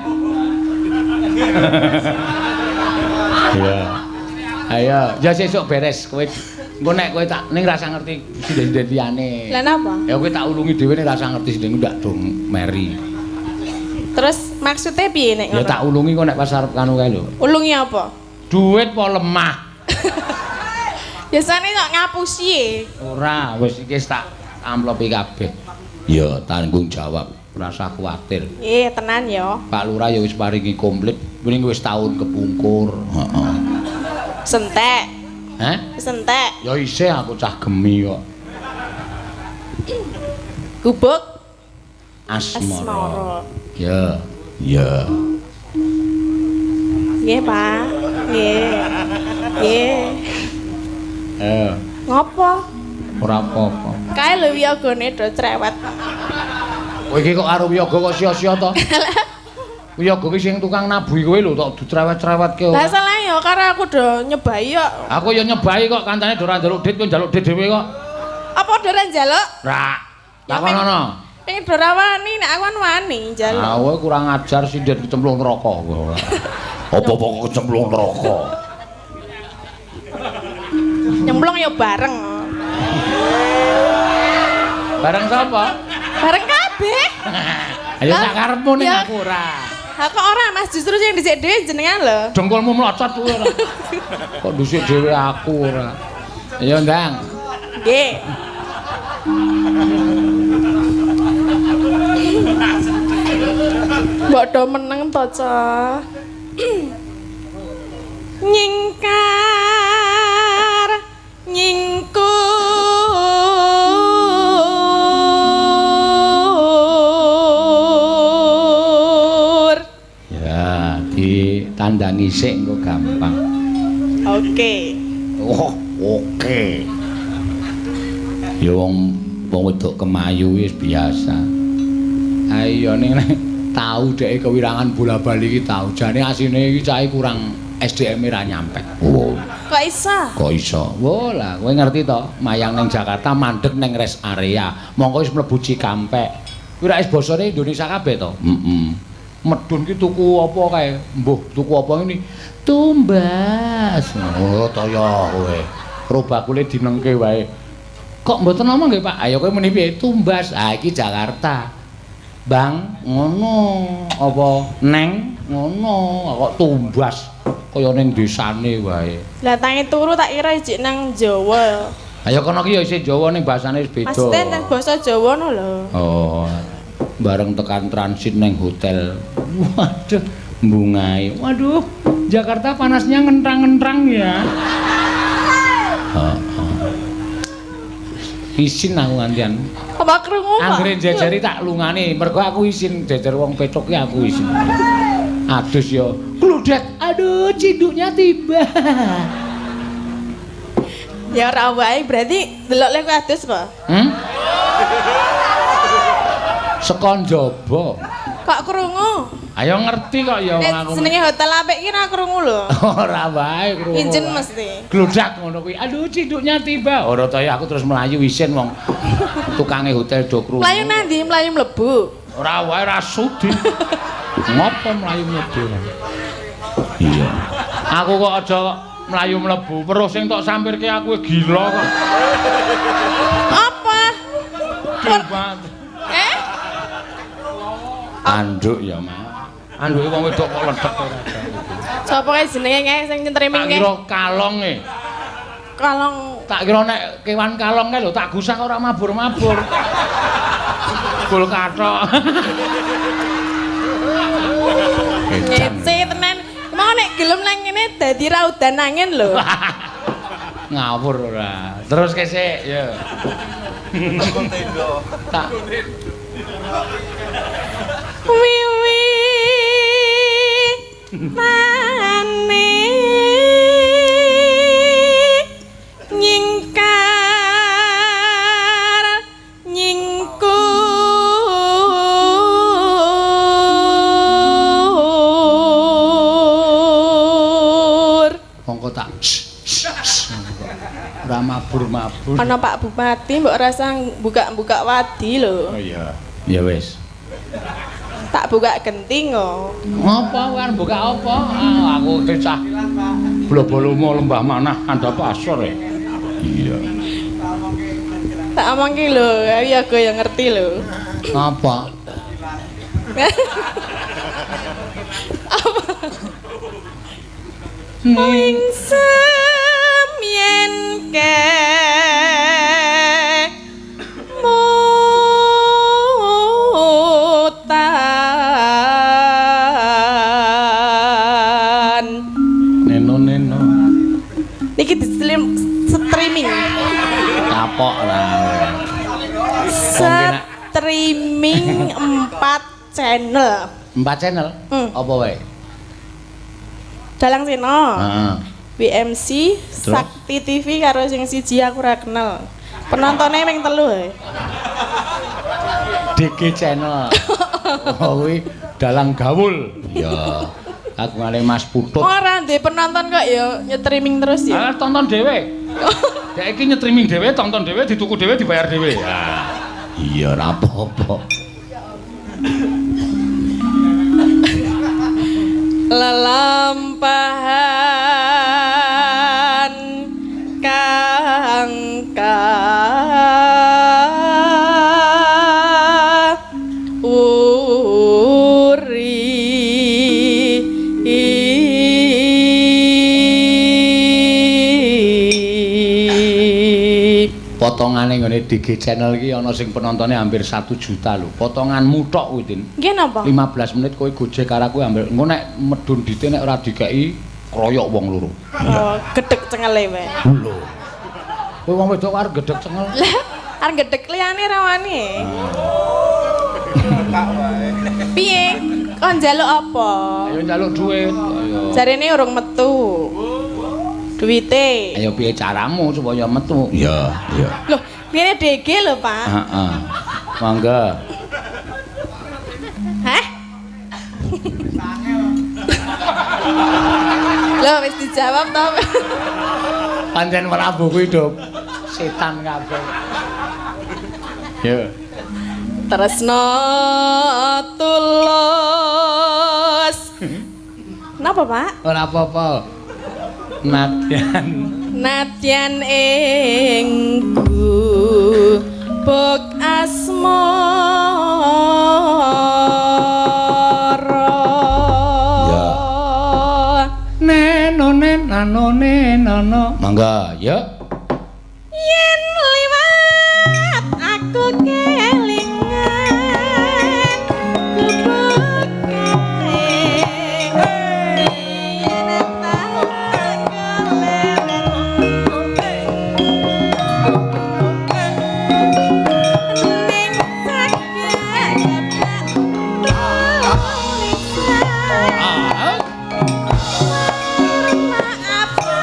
Iya. Ayo, ya sesuk beres kowe. Engko nek kowe tak ning rasa ngerti sinden-sinden liyane. Lah napa? Ya kowe tak ulungi dhewe ning rasa ngerti sinden ndak dong meri. Terus maksudnya piye nek ngono? Ya tak ulungi kok nek pas arep kanu kae lho. Ulungi apa? Duit apa lemah? Biasane kok ngapusi e. Ora, wis iki wis tak amplopi kabeh. Ya tanggung jawab, rasa kuwatir. Nggih, tenan ya. Pak Lurah ya wis paringi komplit, mending wis tahun kepungkur. Heeh. Sentek. Hah? Sentek. Ya isih aku cah gemi kok. Gubuk Asmara. Ya, ya. Nggih, Pak. Nggih. Nggih. Ngopo? Ora apa-apa. Kae lho wiyogane do cerewet. Kowe iki kok karo wiyaga kok sia-sia to? Wiyaga ki sing tukang nabuhi kowe lho tok dicerewet-cerewetke. Lah salah ya karo aku do nyebai kok. Aku ya nyebai kok kancane do ora njaluk dit kowe njaluk dit dhewe kok. Apa do ora njaluk? Ora. Takonono. Pengen do ora wani nek aku kan wani njaluk. Ah kowe kurang ajar sinden kecemplung neraka kowe ora. Apa-apa kok kecemplung neraka. Nyemplung ya bareng. Bareng sapa? Bareng kabeh. Ayo sak karepmu ning aku ora. Ha kok ora Mas, justru sing dhisik dhewe jenengan lho. Dengkulmu mlocot kuwi ora. Kok dhisik dhewe aku ora. Ayo ndang. Nggih. Mbok do meneng to, Cah. Nyingkar nyingkur ya ditandangi sik engko gampang. Oke. Oh, oke. Ya wong wedok kemayu wis biasa. Ayo ning tau dhek kewirangan bola-bali iki tau. Jane asine iki cahe kurang SDM ra nyampe. Oh. Kok iso? Kok iso? Wo lah, kowe ngerti to, mayang ning Jakarta mandeg ning rest area. Mongko wis mlebu Cikampek. Kuwi ra wis basane Indonesia kabeh to? Heeh. Medun ki tuku apa kae? Mbuh, tuku apa ngene? Tumbas. Oh, to ya kowe. Robakule dinengke wae. Kok mboten ngomong nggih, Pak? Ayo kowe muni piye? Tumbas. Ah iki Jakarta. Bang, ngono. Apa neng ngono, kok tumbas kaya ning desane wae. Lah tangi turu tak kira ijik nang Jawa. Ayo kono ki ya isih Jawa ning basane wis beda. Maksudnya nang basa Jawa no lho. Oh. Bareng tekan transit neng hotel. Waduh, bungai. Waduh, Jakarta panasnya ngentrang-ngentrang ya. Heeh. Isin aku ngantian. Apa krungu, Pak? Anggere jejeri tak lungane, mergo aku isin jejer wong petok ki aku isin. Adus yo. Kludet. Aduh, cinduknya tiba. Ya ora wae, berarti delok lek adus apa? Hmm? Saka njaba. Kok krungu? Ayo ngerti kok ya wong aku. Senenge hotel apik ki ora krungu lho. Ora wae krungu. Injen mesti. Gludak ngono kuwi. Aduh, cinduknya tiba. Ora ta ya aku terus mlayu isin wong tukange hotel do krungu. Mlayu nang ndi? Mlayu mlebu. Ora wae ora sudi. Ngopo mlayu mlebu? Iya. Aku kok aja mlayu mlebu. Weruh sing tok sampirke aku gila kok. Apa? Eh? Anduk ya, Mas. Anduke wong wedok kok ledek ora. Sapa kae jenenge kae sing nyetreming kae? Tak kira kalong e. Kalong. Tak kira nek kewan kalong kae lho tak gusah ora mabur-mabur. Gol kathok. Ngece tenan. Mau nek gelem nang ngene dadi ra udan angin lho. Ngawur ora. Terus kesik ya. Tak. Wiwi tane nyingkar nyingkur. Mongko tak ora mabur-mabur. Ana Pak Bupati mbok rasa buka-buka wadi lho. Oh iya. Ya wis. Tak buka genting kok. Ngopo kan buka apa? Ah, aku cah blobolomo lembah manah andhap asor e. Iya. Tak omongke lho, ya aku yang ngerti lho. Apa? Apa? Lingsem yen ke mutan. Neno neno. Niki di streaming. Kapok lah. Streaming 4 channel. 4 channel? Apa wae? Dalang Seno. Heeh. WMC, terus? Sakti TV karo sing siji aku ora kenal. Penontonnya ming 3 ae. DG channel. Oh kuwi dalang gawul. Iya. Kagungane Mas Putut. Ora ndek penonton kok ya nyetriming terus ya. Ah, tonton dhewe. Dek iki nyetriming dhewe, tonton dhewe, dituku dhewe, dibayar dhewe. Ah. Iya ora apa-apa. Lelampahan kang uri. Potongane nggone DG channel iki ana sing penontonnya hampir 1 juta lho. Potonganmu tok kuwi, Tin. Nggih napa? 15 menit kowe gojek karo aku hampir engko nek medun dite nek ora dikeki kroyok wong loro. Oh, gedhek cengele wae. Lho. Kowe wong wedok arep gedhek cengel. Lah, arep gedhek liyane ra wani. Piye? Kon njaluk apa? Ayo njaluk duit. Ayo. Jarene urung metu. Duwite. Ayo piye caramu supaya metu? Iya, iya. Loh, ngene DG lho, Pak. Heeh. Mangga. Hah? Loh, wis dijawab to. Pancen Prabu kuwi do setan kabeh. Yo. Tresno tulus. Napa, Pak? Ora apa-apa. Nadyan nadyan ing gubuk asmara. Ya. Neno nen nano neno. Mangga, ya. Yen liwat aku kelingan gubuk kae. Yen tak keleren ning sakyang tulisan. Warna apa?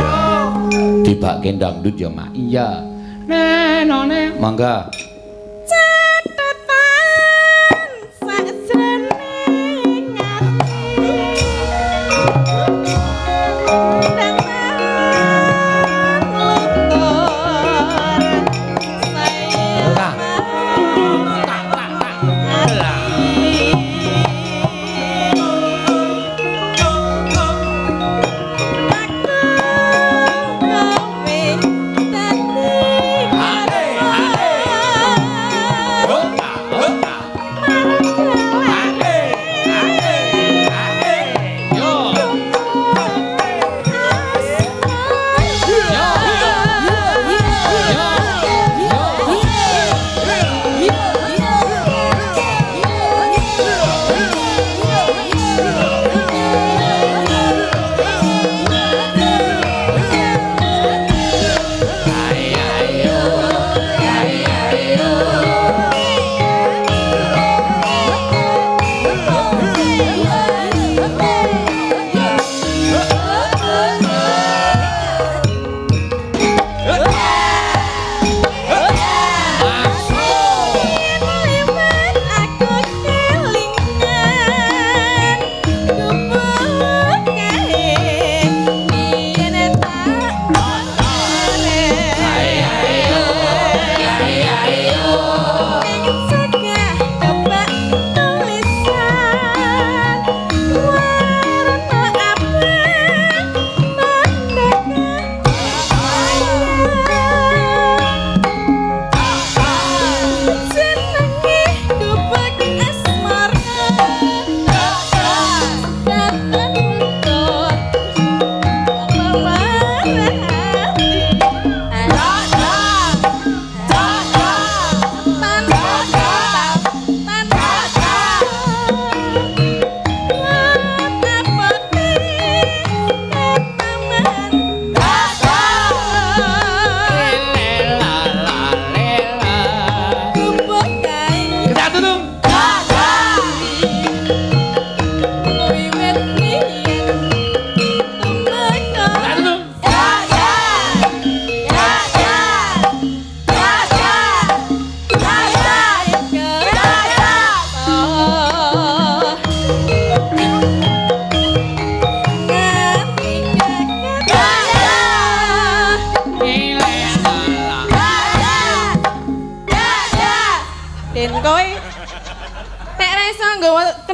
Ya. Tibake dangdut ya, Mak. Iya. Nenone mangga. Catetan sakjroning ati.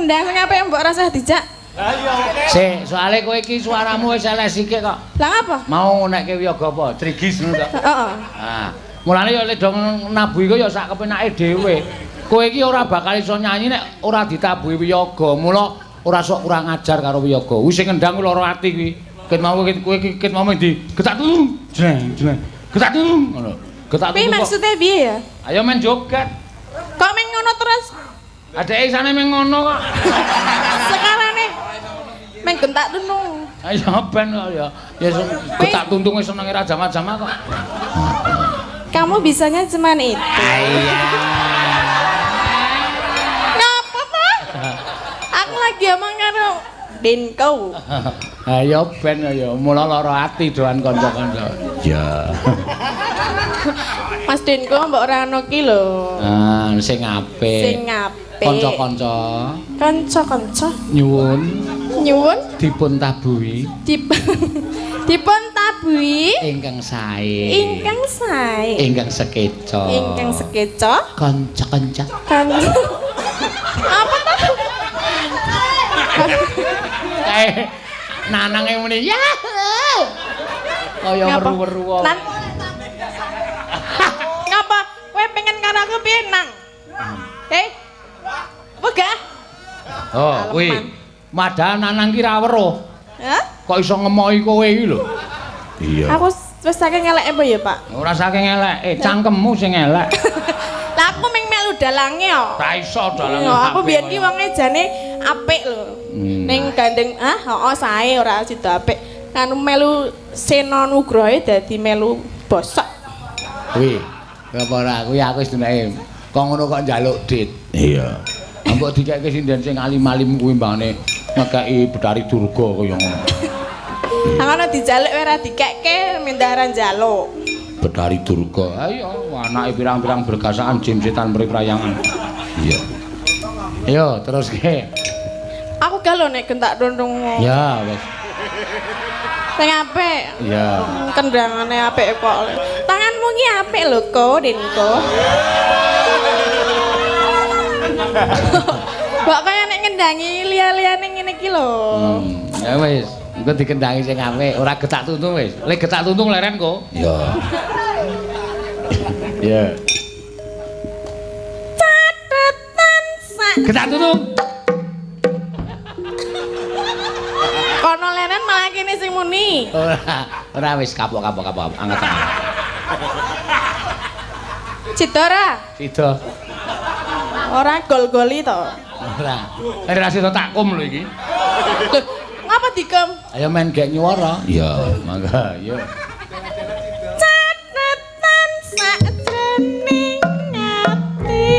Dangan luntur saya Dijak. Sik, soalé kowe iki suaramu wis elek sikik kok. Lah ngapa? Mau nekke wiyaga apa? Trigis ngono to. Heeh. Ah, mulane ya lek do nabuh iku ya sak kepenake dhewe. Kowe iki ora bakal iso nyanyi nek ora ditabuhi wiyaga. Mula ora sok kurang ajar karo wiyaga. Wis sing ngendang lara ati kuwi. Ket mau kowe iki ket mau ndi? Getak tulung. Jreng, jreng. Getak tulung ngono. Getak tulung. Piye maksude piye ya? Ayo men joget. Kok men ngono terus? Adeke isane meng ngono kok. Sekarane meng gentak tuntung. Ayo ben kok ya. Ya gentak tuntunge senenge ra jama-jama kok. Kamu bisanya cuman itu. Iya. Ngapa ta? Aku lagi omong karo Denko. Ayo ben ya mula lara ati doan kanca-kanca. Ya. Mas Denko mbok ora ono ki lho. Ah, sing apik. Sing apik. Kanca-kanca. Kanca-kanca. Nyuwun. Nyuwun dipun tabuhi. Dipun tabuhi ingkang sae. Ingkang sae. Ingkang sekeca. Ingkang sekeca. Kanca-kanca. Apa ta? Kae nanange muni ya. Kaya weru-weru wae. Ngapa? Kowe pengen karo aku piye nang? Eh? Wegah? Oh, kuwi. Padahal Nanang ki ra weruh. Hah? Kok iso ngemoki kowe iki lho? Iya. Aku wis saking eleke apa ya, Pak? Ora saking eleke, cangkemmu sing elek. Lah aku ming melu dalange kok. Ra iso dalange. Aku biyen ki wonge jane apik lho. Ning gandeng ah heeh sae ora sida apik. Anu melu Sena Nugroho dadi melu bosok. Kuwi. Apa ora kuwi aku wis duneke. Kok ngono kok njaluk dit. Iya. Mbok dikeke sinden sing alim-alim kuwi mbane ngekeki Betari Durga kaya ngono. Ngono dijaluk ora dikekke mindaran njaluk. Betari Durga. Ayo anake pirang-pirang bergasaan jim setan mri prayangan. Iya. Ayo teruske. Aku gak lho nek gentak dondong. Ya wis. Sing apik. Iya. Kendangane apik kok. Tanganmu ki apik lho, Ko, Denko. Kok kaya nek ngendangi liya-liyane ngene iki lho. Ya wis, engko dikendangi sing apik, ora getak tuntung wis. Lek getak tuntung leren kok. Iya. Iya. Catetan sak. Getak tuntung. Kono leren malah kene sing muni. Ora, ora wis kapok-kapok kapok anget. Sida ora? Sida. Ora gol-goli to. Ora. Ora sida takum lho iki. Lho, ngapa dikem? Ayo main gek nyuwara. Iya, mangga, yo. Catetan sakjroning ati.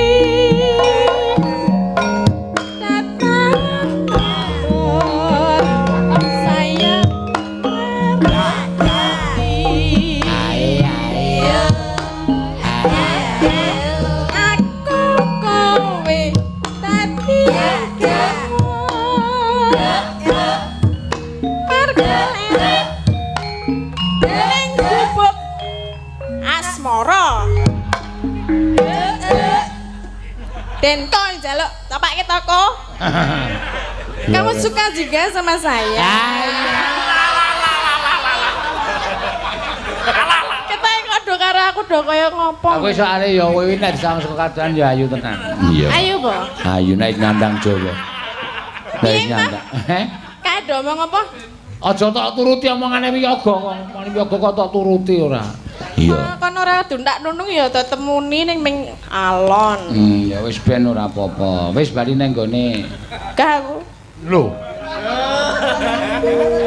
Denko njaluk tapake toko. Kamu suka juga sama saya? Kita kok do karo aku do kaya ngopo. Aku soalé ya kowe nek disawang saka kadohan ya ayu tenan. Iya. Ayu po? Ayu nek nyandang Jawa. Nek nyandang. Heh? Kae do omong apa? Aja tok turuti omongane wiyaga kok. Omongane wiyaga kok tok turuti ora. Iya. Kon ora dundak nunung ya tetemuni ning ming alon. Ya wis ben ora apa-apa. Wis bali nang gone. Gak aku. Lho.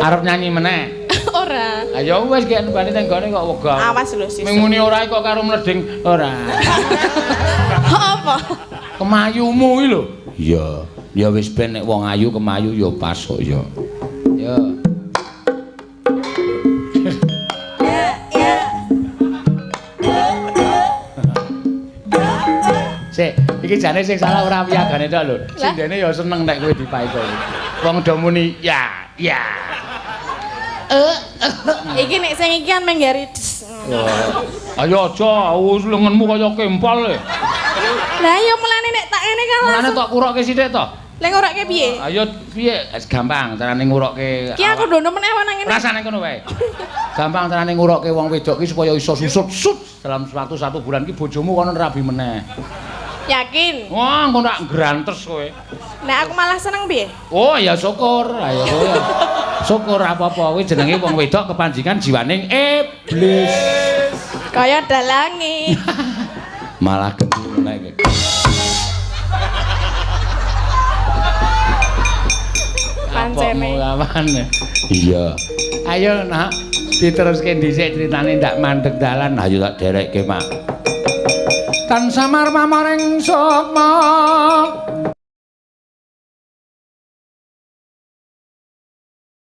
Arep nyanyi meneh? Ora. Ayo wis gek bali nang gone kok wegah. Awas lho sesuk. Ming muni ora kok karo mleding ora. Apa? Kemayumu iki lho. Iya. Ya wis ben nek wong ayu kemayu ya pas kok ya. Ya. Sik, iki jane sing salah ora wiyagane tok lho. Sindene ya seneng nek kowe dipaito. Wong do muni ya, ya. Iki nek sing iki kan menggari. Ayo aja, lengenmu kaya kempal e. Lah ya mulane nek tak ngene kan langsung. Mulane tok kurokke sithik to. Lah ngurokke piye? Ayo piye? Gampang carane ngurokke. Ki aku ndono meneh nang ngene. Rasane kono wae. Gampang carane ngurokke wong wedok ki supaya iso susut sut dalam waktu 1 bulan ki bojomu kono rabi meneh. Yakin? Wah, engko tak grantes kowe. Nek aku malah seneng piye? Oh, ya syukur. Ayo kowe. Syukur apa-apa kuwi jenenge wong wedok kepanjingan jiwaning iblis. Kaya dalange. Malah genti meneh iki. Pancene. Iya. Ayo nak diteruske dhisik critane ndak mandeg dalan. Ayo tak derekke, Mak. Tan samar mamaring sukma